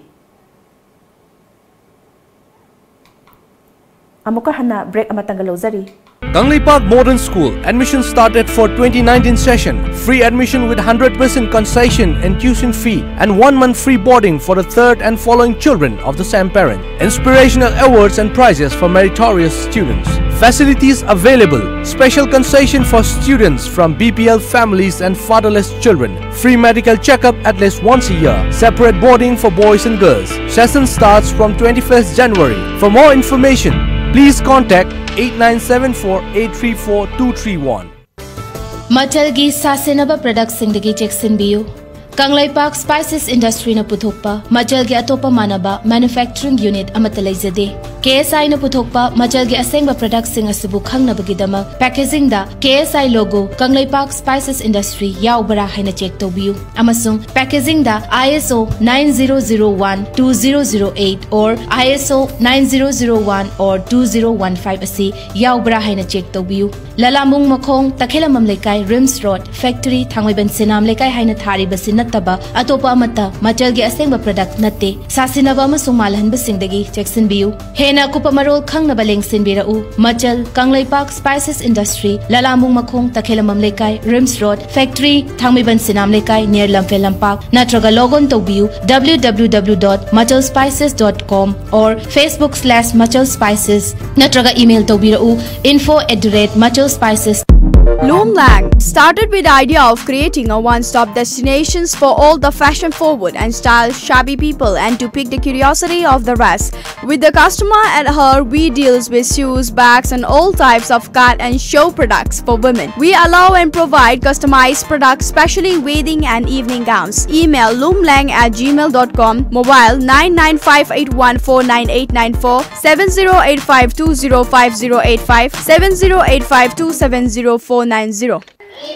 ꯑꯃꯨꯛꯀ ꯍꯟꯅ break ꯑꯃꯇꯪꯒ ꯂꯧꯖꯔꯤ꯫ Kangleipak Modern School, admission started for twenty nineteen session. Free admission with hundred percent concession in tuition fee and one month free boarding for the third and following children of the same parent. Inspirational awards and prizes for meritorious students. Facilities available. Special concession for students from B P L families and fatherless children. Free medical checkup at least once a year. Separate boarding for boys and girls. Session starts from twenty-first January. For more information, please contact eight nine seven four eight three four two three one. ꯃꯆꯜꯒꯤ ꯁꯥꯁꯤꯟꯅꯕ ꯄ꯭ꯔꯗꯛꯁꯤꯡꯗꯒꯤ ꯆꯦꯛꯁꯤꯟꯕꯤꯌꯨ꯫ Kangleipak spices ꯏꯟꯗꯁꯇ꯭ꯔꯤꯅ ꯄꯨꯊꯣꯛꯄ ꯃꯆꯜꯒꯤ ꯑꯇꯣꯞꯄ ꯃꯥꯟꯅꯕ manufacturing unit ꯑꯃꯠꯇ ꯂꯩꯖꯗꯦ꯫ ꯀꯦ ꯑꯦꯁ ꯑꯥꯏꯅ ꯄꯨꯊꯣꯛꯄ ꯃꯆꯜꯒꯤ ꯑꯁꯦꯡꯕ ꯄ꯭ꯔꯗꯛꯁꯤꯡ ꯑꯁꯤꯕꯨ ꯈꯪꯅꯕꯒꯤꯗꯃꯛ ꯄꯦꯀꯦꯖꯤꯡꯗ ꯀꯦ ꯑꯦꯁ ꯑꯥꯏ ꯂꯣꯒꯣ ꯀꯪꯂꯩꯄꯥꯛ ꯁ꯭ꯄꯥꯏꯁꯦꯁ ꯏꯟꯗꯁꯇ꯭ꯔꯤ ꯌꯥꯎꯕ꯭ꯔꯥ ꯍꯥꯏꯅ ꯆꯦꯛ ꯇꯧꯕꯤꯌꯨ꯫ ꯑꯃꯁꯨꯡ ꯄꯦꯀꯦꯖꯤꯡꯗ ISO nine zero zero one two zero zero eight or ISO nine zero zero one or two zero one five ꯑꯁꯤ ꯌꯥꯎꯕ꯭ꯔꯥ ꯍꯥꯏꯅ ꯆꯦꯛ ꯇꯧꯕꯤꯌꯨ꯫ ꯂꯂꯥꯃꯨꯡ ꯃꯈꯣꯡ, ꯇꯈꯦꯂꯝꯕꯝ ꯂꯩꯀꯥꯏ, ꯔꯤꯝꯁ ꯔꯣꯗ, ꯐꯦꯛꯇꯔꯤ, ꯊꯥꯡꯃꯩꯕꯟ ꯁꯤꯅꯥꯝ ꯂꯩꯀꯥꯏ ꯍꯥꯏꯅ ꯊꯥꯔꯤꯕꯁꯤ ꯅꯠꯇꯕ ꯑꯇꯣꯞꯄ ꯑꯃꯠꯇ ꯃꯆꯜꯒꯤ ꯑꯁꯦꯡꯕ ꯄ꯭ꯔꯗꯛ ꯅꯠꯇꯦ꯫ ꯁꯥꯁꯤꯟꯅꯕ ꯑꯃꯁꯨꯡ ꯃꯥꯜꯍꯟꯕꯁꯤꯡꯗꯒꯤ ꯆꯦꯛꯁꯤꯟꯕꯤꯌꯨ꯫ ꯍꯦꯟꯅ ꯑꯀꯨꯞꯄ ꯃꯔꯣꯜ ꯈꯪꯅꯕ ꯂꯦꯡꯁꯤꯟꯕꯤꯔꯛꯎ꯫ ꯃꯆꯜ, ꯀꯪꯂꯩꯄꯥꯛ ꯁ꯭ꯄꯥꯏꯁꯦꯁ ꯏꯟꯗꯁꯇ꯭ꯔꯤ, ꯂꯂꯥꯃꯨꯡ ꯃꯈꯣꯡ, ꯇꯈꯦꯂꯝꯕꯝ ꯂꯩꯀꯥꯏ, ꯔꯤꯝꯁ ꯔꯣꯗ, ꯐꯦꯛꯇꯔꯤ, ꯊꯥꯡꯃꯩꯕꯟ ꯁꯤꯅꯥꯝ ꯂꯩꯀꯥꯏ, near ꯂꯝꯐꯦꯜ ꯂꯝꯄꯥꯛ, ꯅꯠꯇ꯭ꯔꯒ log on ꯇꯧꯕꯤꯌꯨ W W W dot machal spices dot com or Facebook slash machal spices, ꯅꯠꯇ꯭ꯔꯒ email ꯇꯧꯕꯤꯔꯛꯎ info at the rate machal spices. Loomlang started with the idea of creating a one-stop destinations for all the fashion-forward and style-savvy people and to pique the curiosity of the rest. With the customer at heart, we deals with shoes, bags, and all types of cut and show products for women. We allow and provide customized products, specially wedding and evening gowns. Email loomlang at gmail dot com. Mobile nine nine five eight one four nine eight nine four, seven zero eight five two zero five zero eight five, seven zero eight five two seven zero four nine zero.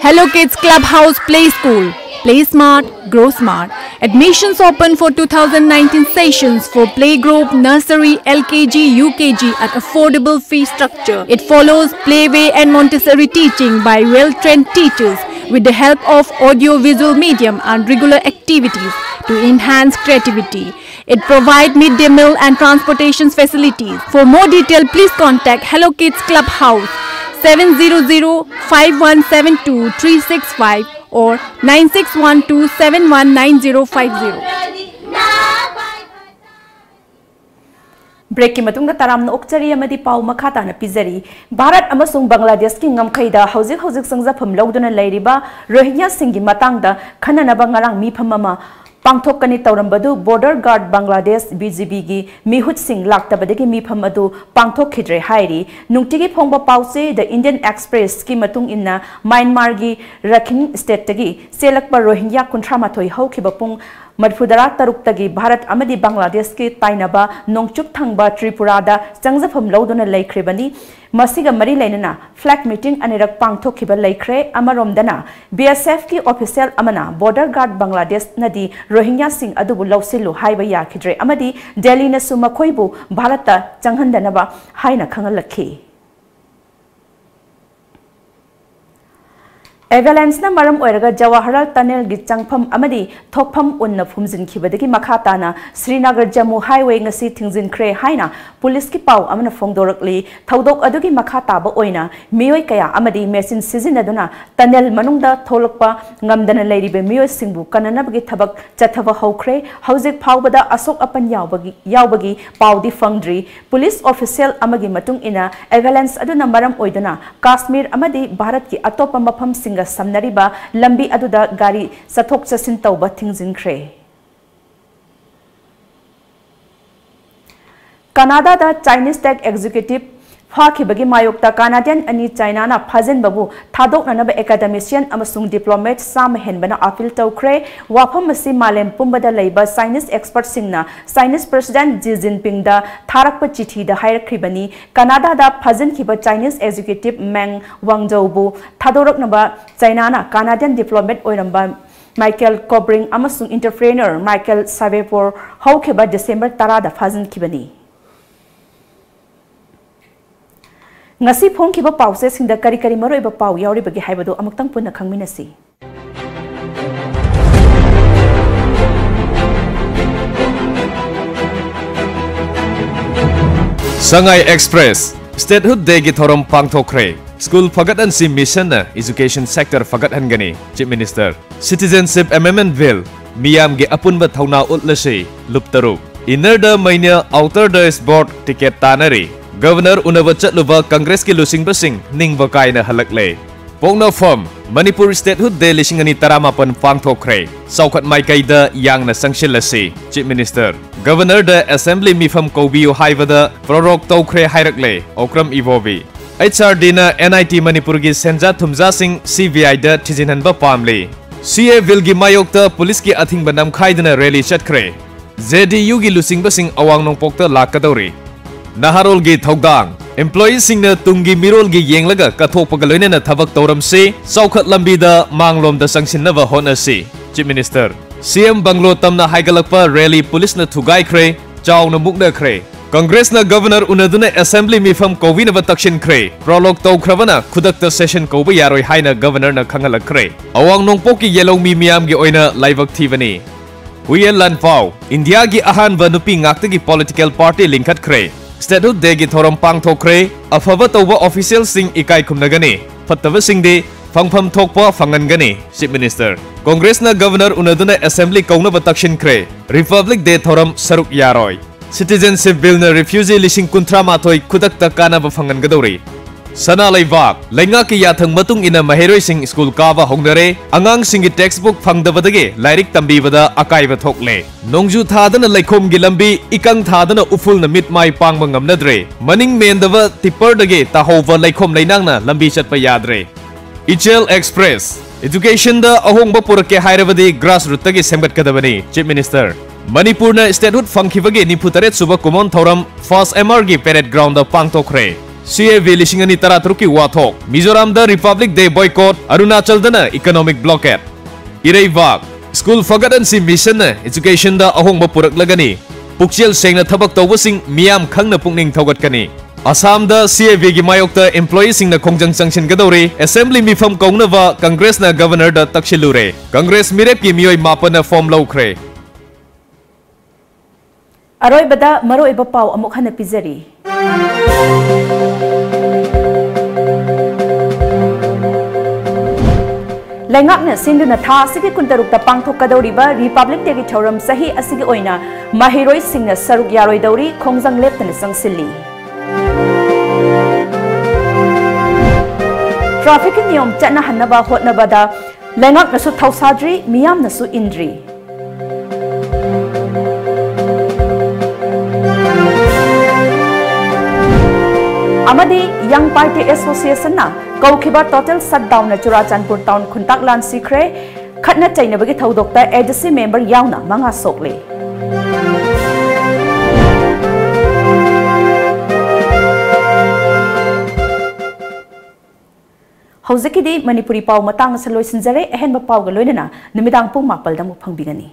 Hello Kids Clubhouse Play School. Play smart, grow smart. Admissions open for two thousand nineteen sessions for playgroup, nursery, L K G, U K G at affordable fee structure. It follows playway and Montessori teaching by well-trained teachers with the help of audio-visual medium and regular activities to enhance creativity. It provides midday meal and transportation facilities. For more detail, please contact Hello Kids Clubhouse. seven zero zero five one seven two three six five or nine six one two seven one nine zero five zero. Breakꯀꯤ ꯃꯇꯨꯡꯗ ꯇꯔꯥꯝꯅ ꯑꯣꯛꯆꯔꯤ ꯑꯃꯗꯤ ꯄꯥꯎ ꯃꯈꯥ ꯇꯥꯅ ꯄꯤꯖꯔꯤ꯫ ꯚꯥꯔꯠ ꯑꯃꯁꯨꯡ ꯕꯪꯒ꯭ꯂꯥꯗꯦꯁꯀꯤ ꯉꯝꯈꯩꯗ ꯍꯧꯖꯤꯛ ꯍꯧꯖꯤꯛ ꯆꯪꯖꯐꯝ ꯂꯧꯗꯨꯅ ꯂꯩꯔꯤꯕ ꯔꯣꯍꯤꯡꯌꯥꯁꯤꯡꯒꯤ ꯃꯇꯥꯡꯗ ꯈꯟꯅꯅꯕ ꯉꯔꯥꯡ ꯃꯤꯐꯝ ꯑꯃ ꯄꯥꯡꯊꯣꯛꯀꯅꯤ ꯇꯧꯔꯝꯕꯗꯨ Border Guard Bangladesh, B G B ꯒꯤ ꯃꯤꯍꯨꯠꯁꯤꯡ ꯂꯥꯛꯇꯕꯗꯒꯤ ꯃꯤꯐꯝ ꯑꯗꯨ ꯄꯥꯡꯊꯣꯛꯈꯤꯗ꯭ꯔꯦ ꯍꯥꯏꯔꯤ꯫ ꯅꯨꯡꯇꯤꯒꯤ ꯐꯣꯡꯕ ꯄꯥꯎꯆꯦ The Indian Express ꯀꯤ ꯃꯇꯨꯡ ꯏꯟꯅ, ꯃ꯭ꯌꯥꯟꯃꯥꯔꯒꯤ ꯔꯥꯈꯤꯟ ꯁ꯭ꯇꯦꯠꯇꯒꯤ ꯆꯦꯜꯂꯛꯄ ꯔꯣꯍꯤꯡꯌꯥ ꯀꯨꯟꯊ꯭ꯔꯥ ꯃꯥꯊꯣꯏ ꯍꯧꯈꯤꯕ ꯄꯨꯡ ꯃꯔꯤꯐꯨ ꯇꯔꯥ ꯇꯔꯨꯛꯇꯒꯤ ꯚꯥꯔꯠ ꯑꯃꯗꯤ ꯕꯪꯒ꯭ꯂꯥꯗꯦꯁꯀꯤ ꯇꯥꯏꯅꯕ ꯅꯣꯡꯆꯨꯞ ꯊꯪꯕ ꯇ꯭ꯔꯤꯄꯨꯔꯥꯗ ꯆꯪꯖꯐꯝ ꯂꯧꯗꯨꯅ ꯂꯩꯈ꯭ꯔꯤꯕꯅꯤ꯫ ꯃꯁꯤꯒ ꯃꯔꯤ ꯂꯩꯅꯅ flag meeting ꯑꯅꯤꯔꯛ ꯄꯥꯡꯊꯣꯛꯈꯤꯕ ꯂꯩꯈ꯭ꯔꯦ꯫ ꯑꯃꯔꯣꯝꯗꯅ, B S F ꯀꯤ official ꯑꯃꯅ Border Guard Bangladesh ꯅꯗꯤ ꯔꯣꯍꯤꯡꯌꯥꯁꯤꯡ ꯑꯗꯨꯕꯨ ꯂꯧꯁꯤꯜꯂꯨ ꯍꯥꯏꯕ ꯌꯥꯈꯤꯗ꯭ꯔꯦ ꯑꯃꯗꯤ ꯗꯦꯜꯂꯤꯅꯁꯨ ꯃꯈꯣꯏꯕꯨ ꯚꯥꯔꯠꯇ ꯆꯪꯍꯟꯗꯅꯕ ꯍꯥꯏꯅ ꯈꯪꯍꯜꯂꯛꯈꯤ꯫ Avalanche ꯅ ꯃꯔꯝ ꯑꯣꯏꯔꯒ ꯖꯋꯥꯍꯔꯂꯥꯜ tunnel ꯒꯤ ꯆꯪꯐꯝ ꯑꯃꯗꯤ ꯊꯣꯛꯐꯝ ꯎꯟꯅ ꯐꯨꯝꯖꯤꯟꯈꯤꯕꯗꯒꯤ ꯃꯈꯥ ꯇꯥꯅ ꯁ꯭ꯔꯤꯅꯒꯔ ꯖꯝꯃꯨ highway ꯉꯁꯤ ꯊꯤꯡꯖꯤꯟꯈ꯭ꯔꯦ ꯍꯥꯏꯅ ꯄꯨꯂꯤꯁꯀꯤ ꯄꯥꯎ ꯑꯃꯅ ꯐꯣꯡꯗꯣꯔꯛꯂꯤ꯫ ꯊꯧꯗꯣꯛ ꯑꯗꯨꯒꯤ ꯃꯈꯥ ꯇꯥꯕ ꯑꯣꯏꯅ ꯃꯤꯑꯣꯏ ꯀꯌꯥ ꯑꯃꯗꯤ machine ꯁꯤꯖꯤꯟꯅꯗꯨꯅ tunnel ꯃꯅꯨꯡꯗ ꯊꯣꯛꯂꯛꯄ ꯉꯝꯗꯅ ꯂꯩꯔꯤꯕ ꯃꯤꯑꯣꯏꯁꯤꯡꯕꯨ ꯀꯟꯅꯅꯕꯒꯤ ꯊꯕꯛ ꯆꯠꯊꯕ ꯍꯧꯈ꯭ꯔꯦ꯫ ꯍꯧꯖꯤꯛ ꯐꯥꯎꯕꯗ ꯑꯁꯣꯛ ꯑꯄꯟ ꯌꯥꯎꯕꯒꯤ, ꯌꯥꯎꯕꯒꯤ ꯄꯥꯎꯗꯤ ꯐꯪꯗ꯭ꯔꯤ꯫ ꯄꯨꯂꯤꯁ official ꯑꯃꯒꯤ ꯃꯇꯨꯡ ꯏꯟꯅ, avalanche ꯑꯗꯨꯅ ꯃꯔꯝ ꯑꯣꯏꯗꯨꯅ ꯀꯥꯁꯃꯤꯔ ꯑꯃꯗꯤ ꯚꯥꯔꯠꯀꯤ ꯑꯇꯣꯞꯄ ꯃꯐꯝꯁꯤꯡꯒ ꯁꯝꯅꯔꯤꯕ ꯂꯝꯕꯤ ꯑꯗꯨꯗ ꯒꯥꯔꯤ ꯆꯠꯊꯣꯛ ꯆꯠꯁꯤꯟ ꯇꯧꯕ ꯊꯤꯡꯖꯤꯟꯈ꯭ꯔꯦ꯫ ꯀꯅꯥꯗꯥꯗ Chinese tech executive ꯐꯥꯈꯤꯕꯒꯤ ꯃꯥꯌꯣꯛꯇ Canadian ꯑꯅꯤ ꯆꯥꯏꯅꯥꯅ ꯐꯥꯖꯤꯟꯕꯕꯨ ꯊꯥꯗꯣꯛꯅꯅꯕ academician ꯑꯃꯁꯨꯡ diplomat ꯆꯥꯝꯃ ꯍꯦꯟꯕꯅ appeal ꯇꯧꯈ꯭ꯔꯦ꯫ ꯋꯥꯐꯝ ꯑꯁꯤ ꯃꯥꯂꯦꯝ ꯄꯨꯝꯕꯗ ꯂꯩꯕ Chinese expertꯁꯤꯡꯅ Chinese President Xi Jinpingꯗ ꯊꯥꯔꯛꯄ ꯆꯤꯊꯤꯗ ꯍꯥꯏꯔꯛꯈꯤꯕꯅꯤ꯫ ꯀꯅꯥꯗꯥꯗ ꯐꯥꯖꯤꯟꯈꯤꯕ Chinese executive Meng Wanzhouꯕꯨ ꯊꯥꯗꯣꯔꯛꯅꯕ ꯆꯥꯏꯅꯥꯅ Canadian diplomat ꯑꯣꯏꯔꯝꯕ Michael Kobring ꯑꯃꯁꯨꯡ entrepreneur Michael Savepor ꯍꯧꯈꯤꯕ ꯗꯤꯁꯦꯝꯕꯔ ꯇꯔꯥꯗ ꯐꯥꯖꯤꯟꯈꯤꯕꯅꯤ꯫ ꯉꯁꯤ ꯐꯣꯡꯈꯤꯕ ꯄꯥꯎꯆꯦꯁꯤꯡꯗ ꯀꯔꯤ ꯀꯔꯤ ꯃꯔꯨꯑꯣꯏꯕ ꯄꯥꯎ ꯌꯥꯎꯔꯤꯕꯒꯦ ꯍꯥꯏꯕꯗꯨ ꯑꯃꯨꯛꯇꯪ ꯄꯨꯟꯅ ꯈꯪꯃꯤꯟꯅꯁꯤ꯫ Sangai Express Statehood Dayꯒꯤ ꯊꯧꯔꯝ ꯄꯥꯡꯊꯣꯛꯈ꯭ꯔꯦ꯫ School ꯐꯒꯠꯍꯟꯁꯤ ꯃꯤꯁꯟꯅ education sector ꯐꯒꯠꯍꯟꯒꯅꯤ꯫ Chief Minister, Citizenship Amendment Bill, ꯃꯤꯌꯥꯝꯒꯤ ꯑꯄꯨꯟꯕ ꯊꯧꯅꯥ ꯎꯠꯂꯁꯤ꯫ ꯂꯨꯞ ꯇꯔꯨꯛ, inner ꯗ ꯃꯩꯅ, outer ꯗ sport ticket ꯇꯥꯟꯅꯔꯤ꯫ Governor ꯎꯅꯕ ꯆꯠꯂꯨꯕ ꯀꯪꯒ꯭ꯔꯦꯁꯀꯤ ꯂꯨꯆꯤꯡꯕꯁꯤꯡ ꯅꯤꯡꯕ ꯀꯥꯏꯅ ꯍꯜꯂꯛꯂꯦ꯫ ꯄꯣꯛꯅꯐꯝ, ꯃꯅꯤꯄꯨꯔ Statehood Day ꯂꯤꯁꯤꯡ ꯑꯅꯤ ꯇꯔꯥꯃꯥꯄꯟ ꯄꯥꯡꯊꯣꯛꯈ꯭ꯔꯦ꯫ ꯆꯥꯎꯈꯠ ꯃꯥꯏꯀꯩꯗ ꯌꯥꯡꯅ ꯆꯪꯁꯤꯜꯂꯁꯤ꯫ Chief Minister, Governor ꯗ Assembly ꯃꯤꯐꯝ ꯀꯧꯕꯤꯌꯨ ꯍꯥꯏꯕꯗ ꯄ꯭ꯔꯣꯔꯣꯛ ꯇꯧꯈ꯭ꯔꯦ ꯍꯥꯏꯔꯛꯂꯦ ꯑꯣꯀ꯭ꯔꯝ ꯏꯕꯣꯕꯤ꯫ H R D ꯅ N I T ꯃꯅꯤꯄꯨꯔꯒꯤ ꯁꯦꯟꯖꯥ ꯊꯨꯝꯖꯥꯁꯤꯡ C B I the ꯊꯤꯖꯤꯟꯍꯟꯕ ꯄꯥꯝꯂꯤ꯫ C A Bill ꯒꯤ ꯃꯥꯌꯣꯛꯇ ꯄꯨꯂꯤꯁꯀꯤ ꯑꯊꯤꯡꯕ ꯅꯝꯈꯥꯏꯗꯨꯅ rally ꯆꯠꯈ꯭ꯔꯦ꯫ J D U ꯒꯤ ꯂꯨꯆꯤꯡꯕꯁꯤꯡ ꯑꯋꯥꯡ ꯅꯣꯡꯄꯣꯛꯇ ꯂꯥꯛꯀꯗꯧꯔꯤ꯫ ꯅꯍꯥꯔꯣꯜꯒꯤ ꯊꯧꯗꯥꯡ, employee ꯁꯤꯡꯅ ꯇꯨꯡꯒꯤ ꯃꯤꯔꯣꯜꯒꯤ ꯌꯦꯡꯂꯒ ꯀꯠꯊꯣꯛꯄꯒ ꯂꯣꯏꯅꯅ ꯊꯕꯛ ꯇꯧꯔꯝꯁꯤ, ꯆꯥꯎꯈꯠ ꯂꯝꯕꯤꯗ ꯃꯥꯡꯂꯣꯝꯗ ꯆꯪꯁꯤꯟꯅꯕ ꯍꯣꯠꯅꯁꯤ꯫ Chief Minister, C M bungalow ꯇꯝꯅ ꯍꯥꯏꯒꯠꯂꯛꯄ rally ꯄꯨꯂꯤꯁꯅ ꯊꯨꯒꯥꯏꯈ꯭ꯔꯦ, ꯆꯥꯎꯅ ꯃꯨꯛꯅꯈ꯭ꯔꯦ꯫ ꯀꯪꯒ꯭ꯔꯦꯁꯅ Governor ꯎꯅꯗꯨꯅ Assembly ꯃꯤꯐꯝ ꯀꯧꯕꯤꯅꯕ ꯇꯛꯁꯤꯟꯈ꯭ꯔꯦ꯫ ꯄ꯭ꯔꯣꯔꯣꯛ ꯇꯧꯈ꯭ꯔꯕꯅ ꯈꯨꯗꯛꯇ session ꯀꯧꯕ ꯌꯥꯔꯣꯏ ꯍꯥꯏꯅ Governor ꯅ ꯈꯪꯍꯜꯂꯛꯈ꯭ꯔꯦ꯫ ꯑꯋꯥꯡ ꯅꯣꯡꯄꯣꯛꯀꯤ ꯌꯦꯜꯍꯧꯃꯤ ꯃꯤꯌꯥꯝꯒꯤ ꯑꯣꯏꯅ ꯂꯥꯏꯕꯛ ꯊꯤꯕꯅꯤ꯫ ꯍꯨꯌꯦꯟ ꯂꯥꯟꯐꯥꯎ, ꯏꯟꯗꯤꯌꯥꯒꯤ ꯑꯍꯥꯟꯕ ꯅꯨꯄꯤ ꯉꯥꯛꯇꯒꯤ political party ꯂꯤꯡꯈꯠꯈ꯭ꯔꯦ꯫ Statehood Day ꯒꯤ ꯊꯧꯔꯝ ꯄꯥꯡꯊꯣꯛꯈ꯭ꯔꯦ꯫ ꯑꯐꯕ ꯇꯧꯕ official ꯁꯤꯡ ꯏꯀꯥꯏ ꯈꯨꯝꯅꯒꯅꯤ, ꯐꯠꯇꯕꯁꯤꯡꯗꯤ ꯐꯪꯐꯝ ꯊꯣꯛꯄ ꯐꯪꯍꯟꯒꯅꯤ꯫ Chief Minister, ꯀꯪꯒ꯭ꯔꯦꯁꯅ Governor ꯎꯅꯗꯨꯅ Assembly ꯀꯧꯅꯕ ꯇꯛꯁꯤꯟꯈ꯭ꯔꯦ꯫ Republic Day ꯊꯧꯔꯝ ꯁꯔꯨꯛ ꯌꯥꯔꯣꯏ꯫ Citizenship Bill ꯅ refugee ꯂꯤꯁꯤꯡ ꯀꯨꯟꯊ꯭ꯔꯥ ꯃꯥꯊꯣꯏ ꯈꯨꯗꯛꯇ ꯀꯥꯟꯅꯕ ꯐꯪꯍꯟꯒꯗꯧꯔꯤ꯫ ꯁꯅꯥ ꯂꯩꯕꯥꯛ, ꯂꯩꯉꯥꯛꯀꯤ ꯌꯥꯊꯪ ꯃꯇꯨꯡ ꯏꯟꯅ ꯃꯍꯩꯔꯣꯏꯁꯤꯡ ꯁ꯭ꯀꯨꯜ ꯀꯥꯕ ꯍꯧꯅꯔꯦ꯫ ꯑꯉꯥꯡꯁꯤꯡꯒꯤ textbook ꯐꯪꯗꯕꯗꯒꯤ ꯂꯥꯏꯔꯤꯛ ꯇꯝꯕꯤꯕꯗ ꯑꯀꯥꯏꯕ ꯊꯣꯛꯂꯦ꯫ ꯅꯣꯡꯖꯨ ꯊꯥꯗꯅ ꯂꯩꯈꯣꯝꯒꯤ ꯂꯝꯕꯤ, ꯏꯀꯪ ꯊꯥꯗꯅ ꯎꯐꯨꯜꯅ ꯃꯤꯠ ꯃꯥꯏ ꯄꯥꯡꯕ ꯉꯝꯅꯗ꯭ꯔꯦ꯫ ꯃꯅꯤꯡ ꯃꯦꯟꯗꯕ tipper ꯗꯒꯤ ꯇꯥꯍꯧꯕ ꯂꯩꯈꯣꯝ ꯂꯩꯅꯥꯡꯅ ꯂꯝꯕꯤ ꯆꯠꯄ ꯌꯥꯗ꯭ꯔꯦ꯫ ꯏꯆꯦꯜ Express, Education ꯗ ꯑꯍꯣꯡꯕ ꯄꯨꯔꯛꯀꯦ ꯍꯥꯏꯔꯕꯗꯤ grassroot ꯇꯒꯤ ꯁꯦꯝꯒꯠꯀꯗꯕꯅꯤ꯫ Chief Minister, ꯃꯅꯤꯄꯨꯔꯅ statehood ꯐꯪꯈꯤꯕꯒꯤ ꯅꯤꯐꯨ ꯇꯔꯦꯠ ꯁꯨꯕ ꯀꯨꯝꯑꯣꯟ ꯊꯧꯔꯝ first M R ꯒꯤ parade ground the ꯄꯥꯡꯊꯣꯛꯈ꯭ꯔꯦ꯫ C A B ꯂꯤꯁꯤꯡ ꯑꯅꯤ ꯇꯔꯥ ꯇꯔꯨꯛꯀꯤ ꯋꯥꯊꯣꯛ, ꯃꯤꯖꯣꯔꯥꯝꯗ Republic Day boycott, ꯑꯔꯨꯅꯥꯆꯜꯗꯅ economic blockade꯫ ꯏꯔꯩꯕꯥꯛ, ꯁ꯭ꯀꯨꯜ ꯐꯒꯠꯍꯟꯁꯤ ꯃꯤꯁꯟꯅ education ꯗ ꯑꯍꯣꯡꯕ ꯄꯨꯔꯛꯂꯒꯅꯤ꯫ ꯄꯨꯛꯆꯦꯜ ꯁꯦꯡꯅ ꯊꯕꯛ ꯇꯧꯕꯁꯤꯡ ꯃꯤꯌꯥꯝ ꯈꯪꯅ ꯄꯨꯛꯅꯤꯡ ꯊꯧꯒꯠꯀꯅꯤ꯫ ꯑꯁꯥꯝꯗ C A B ꯒꯤ ꯃꯥꯌꯣꯛꯇ employee ꯁꯤꯡꯅ ꯈꯣꯡꯖꯪ ꯆꯪꯁꯤꯟꯒꯗꯧꯔꯤ꯫ Assembly ꯃꯤꯐꯝ ꯀꯧꯅꯕ ꯀꯪꯒ꯭ꯔꯦꯁꯅ Governor ꯗ ꯇꯛꯁꯤꯜꯂꯨꯔꯦ꯫ ꯀꯪꯒ꯭ꯔꯦꯁ ꯃꯤꯔꯦꯞꯀꯤ ꯃꯤꯑꯣꯏ ꯃꯥꯄꯟꯅ form ꯂꯧꯈ꯭ꯔꯦ꯫ ꯑꯔꯣꯏꯕꯗ ꯃꯔꯨꯑꯣꯏꯕ ꯄꯥꯎ ꯑꯃꯨꯛ ꯍꯟꯅ ꯄꯤꯖꯔꯤ꯫ ꯂꯩꯉꯥꯛꯅ ꯁꯤꯟꯗꯨꯅ ꯊꯥ ꯑꯁꯤꯒꯤ ꯀꯨꯟꯇꯔꯨꯛꯇ ꯄꯥꯡꯊꯣꯛꯀꯗꯧꯔꯤꯕ Republic Day ꯒꯤ ꯊꯧꯔꯝ ꯆꯍꯤ ꯑꯁꯤꯒꯤ ꯑꯣꯏꯅ ꯃꯍꯩꯔꯣꯏꯁꯤꯡꯅ ꯁꯔꯨꯛ ꯌꯥꯔꯣꯏꯗꯧꯔꯤ, ꯈꯣꯡꯖꯪ ꯂꯦꯞꯇꯅ ꯆꯪꯁꯤꯜꯂꯤ꯫ Traffic ꯀꯤ ꯅꯤꯌꯣꯝ ꯆꯠꯅꯍꯟꯅꯕ ꯍꯣꯠꯅꯕꯗ ꯂꯩꯉꯥꯛꯅꯁꯨ ꯊꯧꯁꯥꯗ꯭ꯔꯤ, ꯃꯤꯌꯥꯝꯅꯁꯨ ꯏꯟꯗ꯭ꯔꯤ꯫ ꯑꯃꯗꯤ Young Party Association ꯅ ꯀꯧꯈꯤꯕ total shutdown ꯅ ꯆꯨꯔꯥꯆꯥꯟꯄꯨꯔ town ꯈꯨꯟꯇꯥꯛ ꯂꯥꯟꯁꯤꯈ꯭ꯔꯦ꯫ ꯈꯠꯅ ꯆꯩꯅꯕꯒꯤ ꯊꯧꯗꯣꯛꯇ A D C member ꯌꯥꯎꯅ ꯃꯉꯥ ꯁꯣꯛꯂꯦ꯫ ꯍꯧꯖꯤꯛꯀꯤꯗꯤ ꯃꯅꯤꯄꯨꯔꯤ ꯄꯥꯎ ꯃꯇꯥꯡ ꯑꯁꯤ ꯂꯣꯏꯁꯤꯟꯖꯔꯦ꯫ ꯑꯍꯦꯟꯕ ꯄꯥꯎꯒ ꯂꯣꯏꯅꯅ ꯅꯨꯃꯤꯗꯥꯡ ꯄꯨꯡ ꯃꯥꯄꯜꯗ ꯑꯃꯨꯛ ꯐꯪꯕꯤꯒꯅꯤ꯫